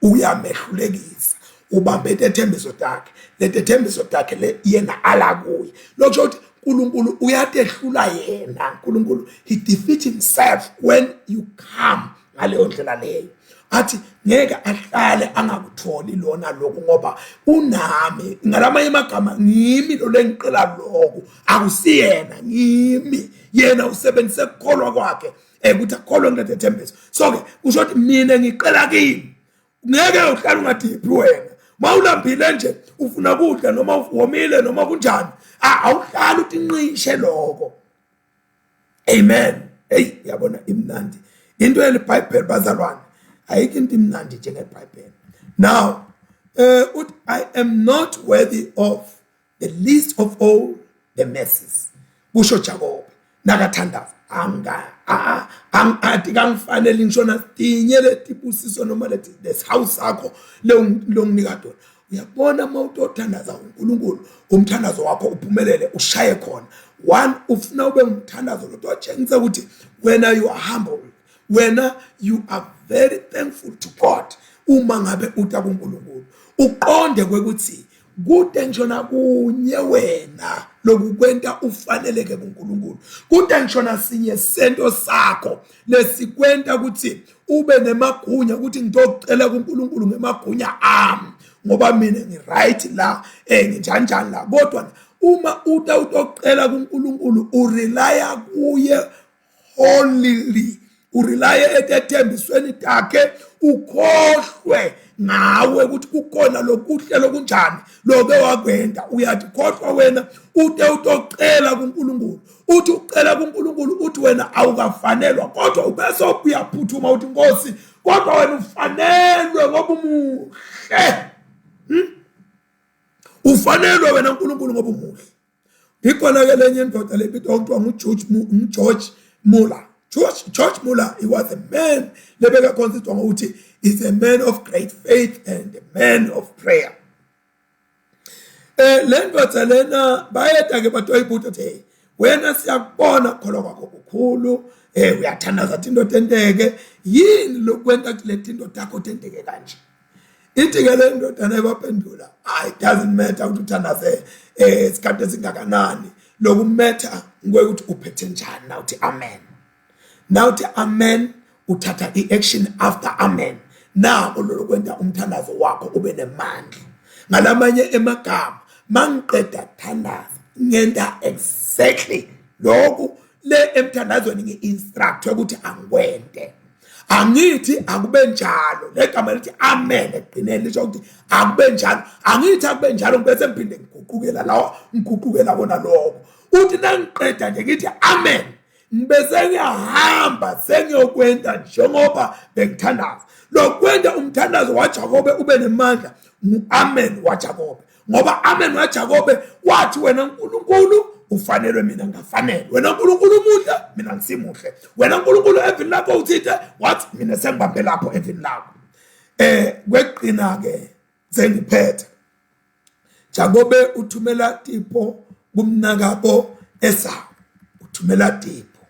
uyamehlulekisa, ubambe tethembiso takhe, letethembiso takhe le yena ala kuye. Lokho ukuthi uNkulunkulu uyatehlula yena, uNkulunkulu he defeat himself when you come ngaleyo ndlela leyo. Athi ngeke ahlale angakutholi lona lokhu ngoba unami. Ngalamanye amagama, ngimi lo lengiqela lokhu, akusiyena, ngimi. Yena usebenzise ukukholwa kwakhe ukuthi akholwe ngilethembiso. So ke kusho ukuthi mina ngiqela kimi, ngeke uhlale ungadiphi wena. Mawulambile nje ufuna kudla, noma womile noma kunjani, awuhlali uthi nqishe lokho. Amen. Hey, yabona imnandi into yeliBhayibheli bazalwane, ayikho into imnandi njengeBhayibheli. Now uthi I am not worthy of the least of all the mercies, kusho Jakobe nakathandaza, anga athi kangifanele ngisho nasinye letibusiso noma leti lesihawu sakho longinika tona. Uyabona uma utothandaza uNkulunkulu, umthandazo wakho uphumelele, ushaye khona one, ufuna ube ngumthandazo lo otshengisa ukuthi wena you are humble, wena you are very thankful to God. Uma ngabe uta kuNkulunkulu uqonde kwekuthi kude ngisho nakunye wena lokukwenta ufaneleke kuNkulunkulu, kude ngisho nasinye sento sakho lesikwenta ukuthi ube nemagunya ukuthi ngitocela kuNkulunkulu ngemagunya ami ngoba mina ngi-right la, nginjanjani la. Kodwa uma uta utocela kuNkulunkulu urelya kuye wholly, urelaye etethembisweni takhe, ukhohlwe ngawe ukuthi kukhona lokuhle lokunjani loke wakwenda. Uyathi khohlwa wena, ute utocela kuNkulunkulu, uthi ucela kuNkulunkulu uthi wena awukafanelwa, kodwa ubese uyaphuthuma uthi Nkosi, kodwa wena ufanelwe ngoba umuhle. Ufanelwe wena uNkulunkulu ngoba umuhle. Ikhona ke lenye indoda lebitwa kuthiwa nguGeorge George Muller. George Muller, he was a man lebeka consider ngokuthi is a man of great faith and a man of prayer. Le ndoda lena bayeda ke bathi wayibuta ukuthi hey wena siyakubona kukholwa kwakho kukhulu, uyathandaza athi indoda enteke yini lokwenta ukuthi le indoda yakho tenteke kanje. Ithi ke le ndodana ebaphendula, it doesn't matter ukuthi uthandaze isikhathi esingakanani, lokumetha ngeke uphethe njani na uthi amen. Now uthi amen uthatha i-action after amen. Nako lolo kwenta umthandazo wakho ube nemandla. Ngalamanye emagama mangiqeda kuthandaza ngenta exactly lokhu le emthandazweni ngi-instruct ukuthi angikwente. Angithi akube njalo, legama lithi amen ekugcineni lisho ukuthi akube njalo. Angithi akube njalo bese ngiphinde ngiguqukela lawo, ngiguqukela kona lokho. Uthi nangiqeda nje ngithi amen, ngibese ngiyahamba sengiyokwenta njengoba bengithandaza. Lokwenta umthandazo waJakobe ube nemandla ngu-amen waJakobe, ngoba amen waJakobe wathi wena uNkulunkulu ufanelwe, mina ngafanele. Wena uNkulunkulu umuhle, mina ngisimuhle. Wena uNkulunkulu evini lakho uthithe wathi mina sengibambe lapho evini lakho. Kwekugcina ke sengiphetha, Jakobe uthumela tipho kumnakabo Esau, uthumela tipho.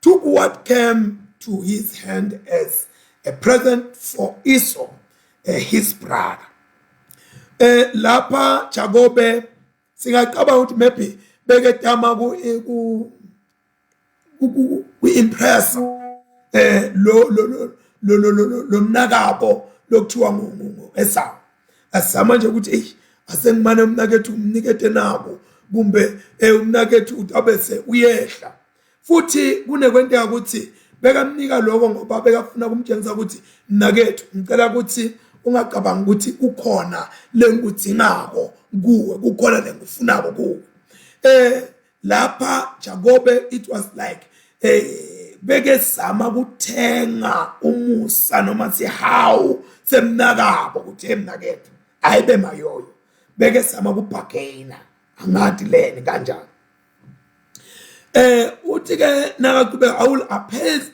Took what came to his hand as a present for Esau, his brother. Lapha Jakobe singacabanga ukuthi maybe beketama ku ku-impress lo lo lo lo lo lo mnakabo lokuthiwa ngu-Esau. Asizama nje ukuthi eyi asengimane umnakethu umnikete nabo, kumbe umnakethu utabese uyehla. Futhi kunekwenteka ukuthi bekamnika lokho ngoba bekafuna kumtshengisa ukuthi mnakethu ngicela ukuthi ungacabangi ukuthi kukhona lengikudzingako kuwe, kukhona lengikufunako kuwe. Lapha Jakobe it was like bekezama kuthenga umusa noma sihawu semnakabo ukuthi emnakethu ayibe mayoyo, bekezama kubhagena angathi leni kanjani. Uthi ke nakaqhubeka,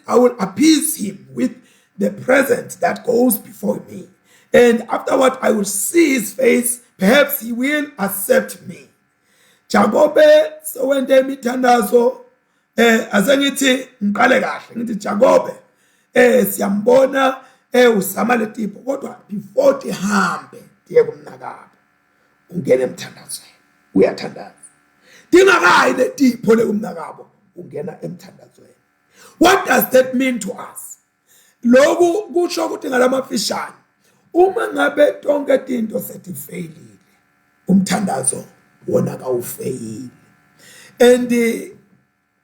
I will appease him with the present that goes before me, and afterward I will see his face, perhaps he will accept me. Jakobe sewente imithandazo. Asengithi ngiqale kahle ngithi Jakobe siyambona usama letipho, kodwa before tihambe tiye kumnakabo ungena emthandazweni, uyathandaza. Dingakayi letipho lekumnakabo ungena emthandazweni. What does that mean to us? Lokhu kusho ukuthi ngalamafishane uma ngabe tonke tinto setifeyilile, umthandazo wona kawufeyili. And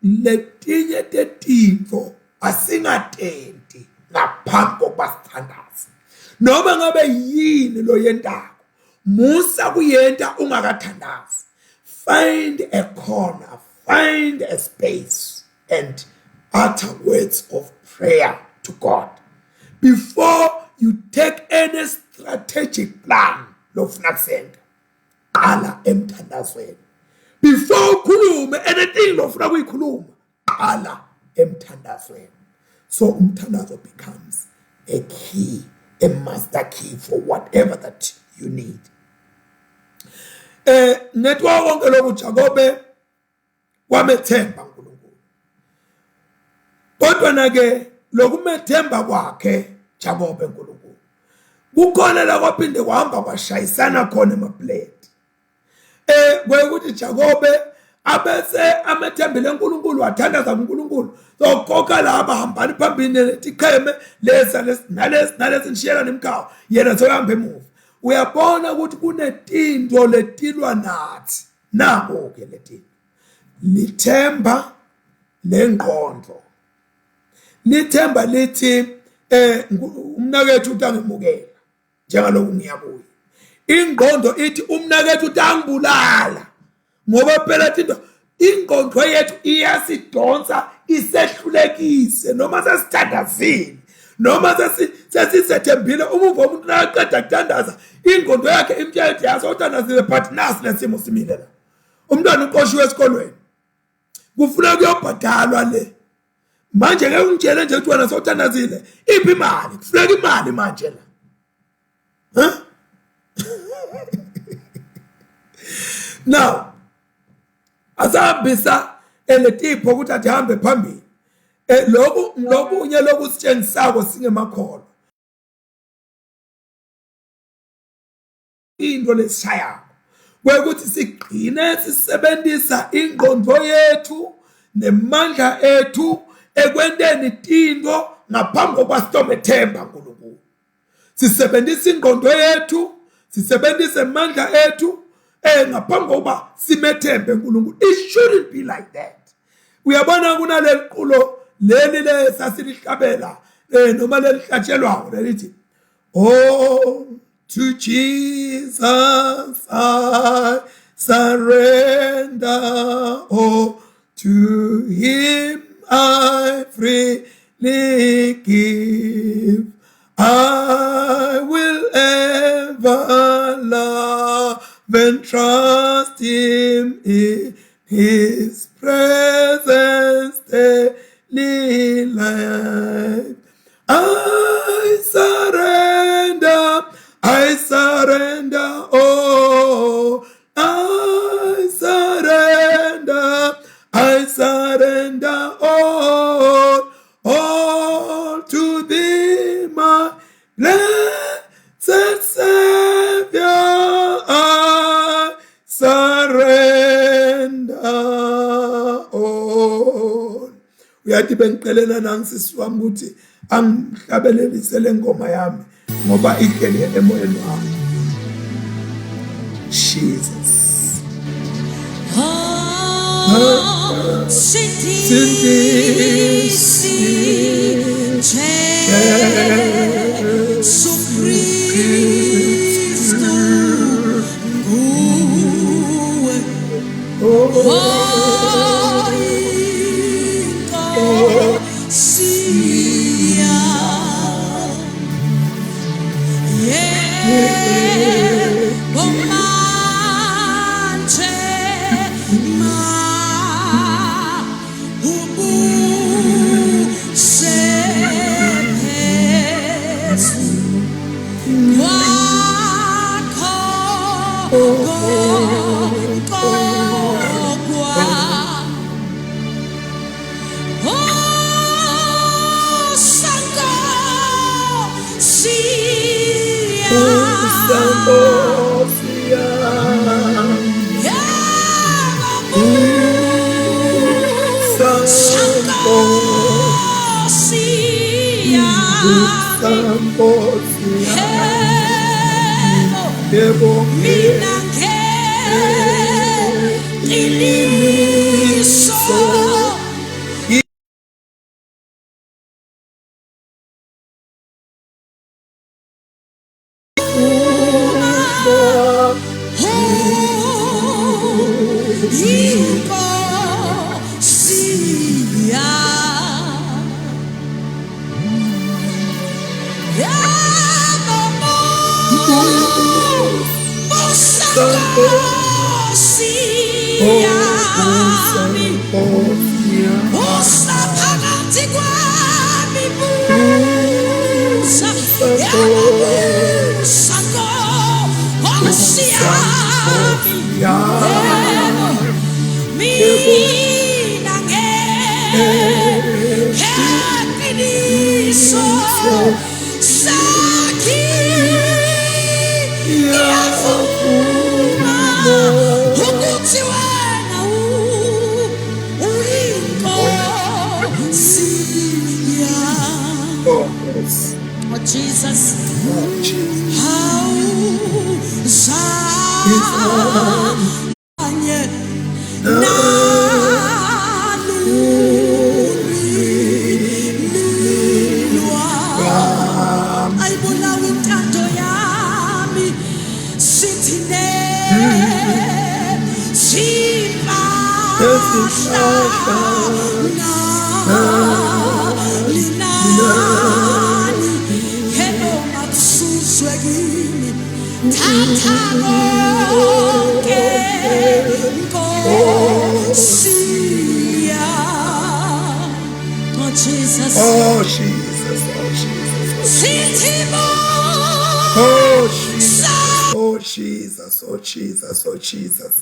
letinye tetinto asingatenti ngaphambi kokuba sithandaze. Noma ngabe yini lo yentako, musa kuyenta ungakathandazi. Find a corner, find a space and utter words of prayer to God before you take any strategic plan lofuna kusenta. Qala emthandazweni before ukhulume anything lofuna kuyikhuluma, qala emthandazweni. So umthandazo becomes a key, a master key for whatever that you need. Netwa konke lokhu Jakobe wamethemba uNkulunkulu, kodwa na ke lokumethemba kwakhe Jakobe uNkulunkulu kukhona la kwaphinde kwahamba kwashayisana khona emaplate. Kwekuthi Jakobe abese amethembile uNkulunkulu, wathandaza kuNkulunkulu, sokhokha laba hambani phambili netiqheme lesa nalesi nalesi nishiyela nemkhawu, yena soyahamba emuva. Uyabona ukuthi kunetinto letilwa nathi. Nako ke letinto, lithemba lengqondo, lithemba lithi umnakethu utangemukela njengaloku ngiyakuye. Ingqondo ithi umnakethu utangibulala, ngoba phela into ingqondo yethu iyasidonsa isehlulekise noma sesithandazile noma sesisethembile. Umuva umuntu nakaqeda kuthandaza ingqondo yakhe imtshela ukuthi yazi uthandazile, but nasi lesimo simile la. Umntwana uqoshiwe esikolweni, kufuna kuyobhadalwa le manje. Ngeke ungitshele nje ukuthi wena sewuthandazile, iphi imali? Kufuneka imali manje la. Now asahambisa eletipho ukuthi athi hambe phambili. Lokhu lokunye lokusitshengisako singemakholwa into lesishayako kwekuthi sigcine sisebenzisa ingqondo yethu nemandla ethu ekwenteni tinto ngaphambi kokuba sitomethemba uNkulunkulu. Sisebenzisa ingqondo yethu, sisebenzise amandla ethu ngaphambi kokuba simethembe uNkulunkulu. It shouldn't be like that. Uyabona kunaleli qulo leli lesasilihlabela noma lelihlatshelwayo lelithi, Oh, to Jesus I surrender, oh, to him I freely give. I will ever love and trust him in his presence daily life. I surrender, I surrender, oh, I surrender, I surrender all, all to thee, my blessed Savior, I surrender all. Uyathi bengicelela nangisisi wami ukuthi angihlabelelise le ngoma yami ngoba ihleli emoyeni wami. Jesus. Oh, Sindisi Jesu Kristu nguwe. Oh, inkosi yami. Yebo manje ma ubuse phezu kwakho konke okwami. Oh, Sankosi Usankosi yami. Yebo, Usankosi, Sankosi yami. Usankosi yami. Yebo, Yebo, mina ngeqiniso inkosi yami. Yebo, Nkosi yami. Busa phakathi kwami, busa, yebo, busa Nkosi yami. Yebo, mina ngeqiniso sakhi ngiyavuma ukuthi wena uyinkosi yami. Oh, yes. Oh Jesus, Oh, Jesus. how zanye nalulimi lwami. Ayibulawa intando yami, sithi ne zimpahla linani, yebo, makususwe kimi, thatha konke Nkosi yami. Oh Jesus. Oh Jesus, oh Jesus, Sithi oh Jesus, oh Jesus, oh Jesus, oh Jesus.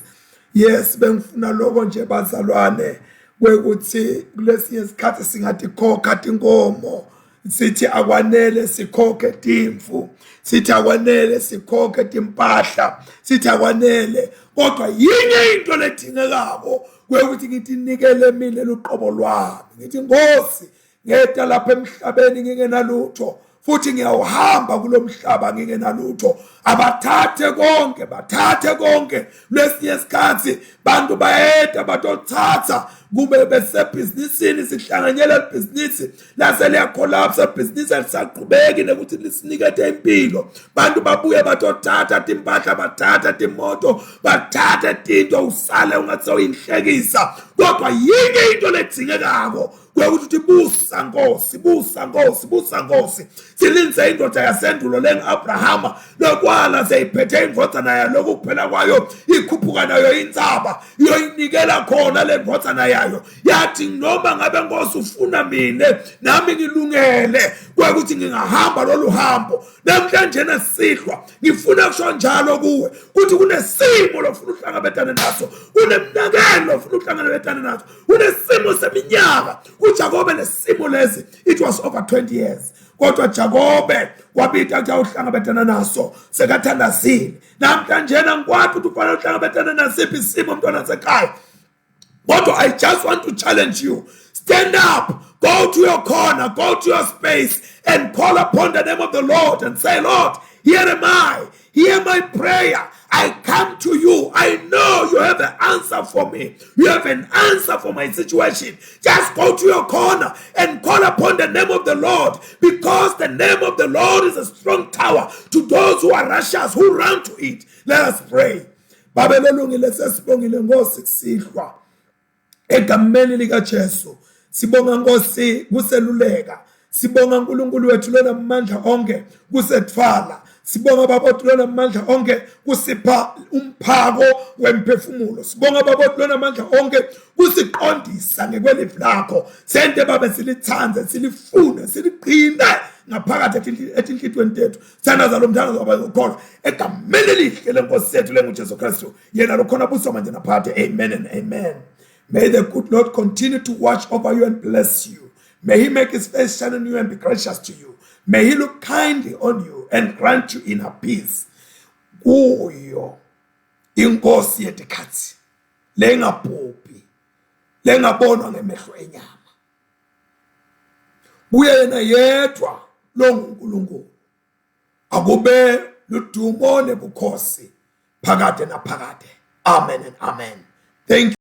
Yes, bengifuna lokho nje bazalwane kwekuthi kulesinye isikhathi singathi khokha tinkomo sithi akwanele sikhokhe timfu sithi akwanele sikhokhe timpahla sithi akwanele kodwa yinye into ledingekako kwekuthi ngithi nikele mina luqobo lwami ngithi Nkosi ngeda lapha emhlabeni ngingenalutho futhi ngiyawuhamba kulomhlaba ngingenalutho abathathe konke bathathe konke lesinye isikhathi bantu bayeda batothatha kube besebhizinisini sihlanganyela libhizinisi lase liyakholapsa ibhizinisi alisaqhubeki nekuthi lisinikete impilo bantu babuye batothatha timpahla bathatha timoto bathathe tinto usale ungathi sewuyinhlekisa kodwa yinye into ledzingekako kwekuthi uthi busa nkosi busa nkosi busa nkosi silinze indoda yasendulo lengu-abrahama lokwala seyiphethe indvodzana yayo lokhu kuphela kwayo ikhuphuka nayo intsaba iyoyinikela khona le ndvodzana yayo yathi noma ngabe nkosi ufuna mine nami ngilungele kwekuthi ngingahamba lolu hambo namhlanje nasihlwa ngifuna kusho njalo kuwe kuthi kunesimo lofuna uhlangabetane naso kunemnakelo lofuna uhlangabetane naso kunesimo seminyaka uJakobe lesimo lesi it was over 20 years kodwa Jakobe wabita ukuthi awuhlangabetana naso sekathandazile namhlanje nangikwazi ukuthi ufanele uhlangabetane nasiphi isimo mntwana sekhaya kodwa i just want to challenge you stand up go to your corner go to your space and call upon the name of the lord and say lord here am i Hear my prayer. I come to you. I know you have an answer for me. You have an answer for my situation. Just go to your corner and call upon the name of the Lord because the name of the Lord is a strong tower to those who are righteous who run to it. Let us pray. Babe lolungile sesibongile Nkosi kusihlwa. Egameni likaJesu sibonga Nkosi kuseluleka sibonga uNkulunkulu wethu lona amandla onke kusethwala sibonga baba wethu lona amandla onke kusipha umphako wemphefumulo sibonga baba wethu lona amandla onke kusiqondisa ngekwelivi lakho sente babe silithande silifune siliqine ngaphakathi etinhlitweni tethu thandaza lo mthandazo wabakholwa egameni elihle lenkosi yethu lenguJesu Kristu yena lokhona buso manje naphakade amen and amen may the good lord continue to watch over you and bless you may he make his face shine on you and be gracious to you may he look kindly on you and grant you inner peace kuyo inkosi yetikhathi lengabhubhi lengabonwa ngemehlo enyama kuye yena yedwa lo nguNkulunkulu akube ludumo nebukhosi phakade naphakade amen and amen thank you.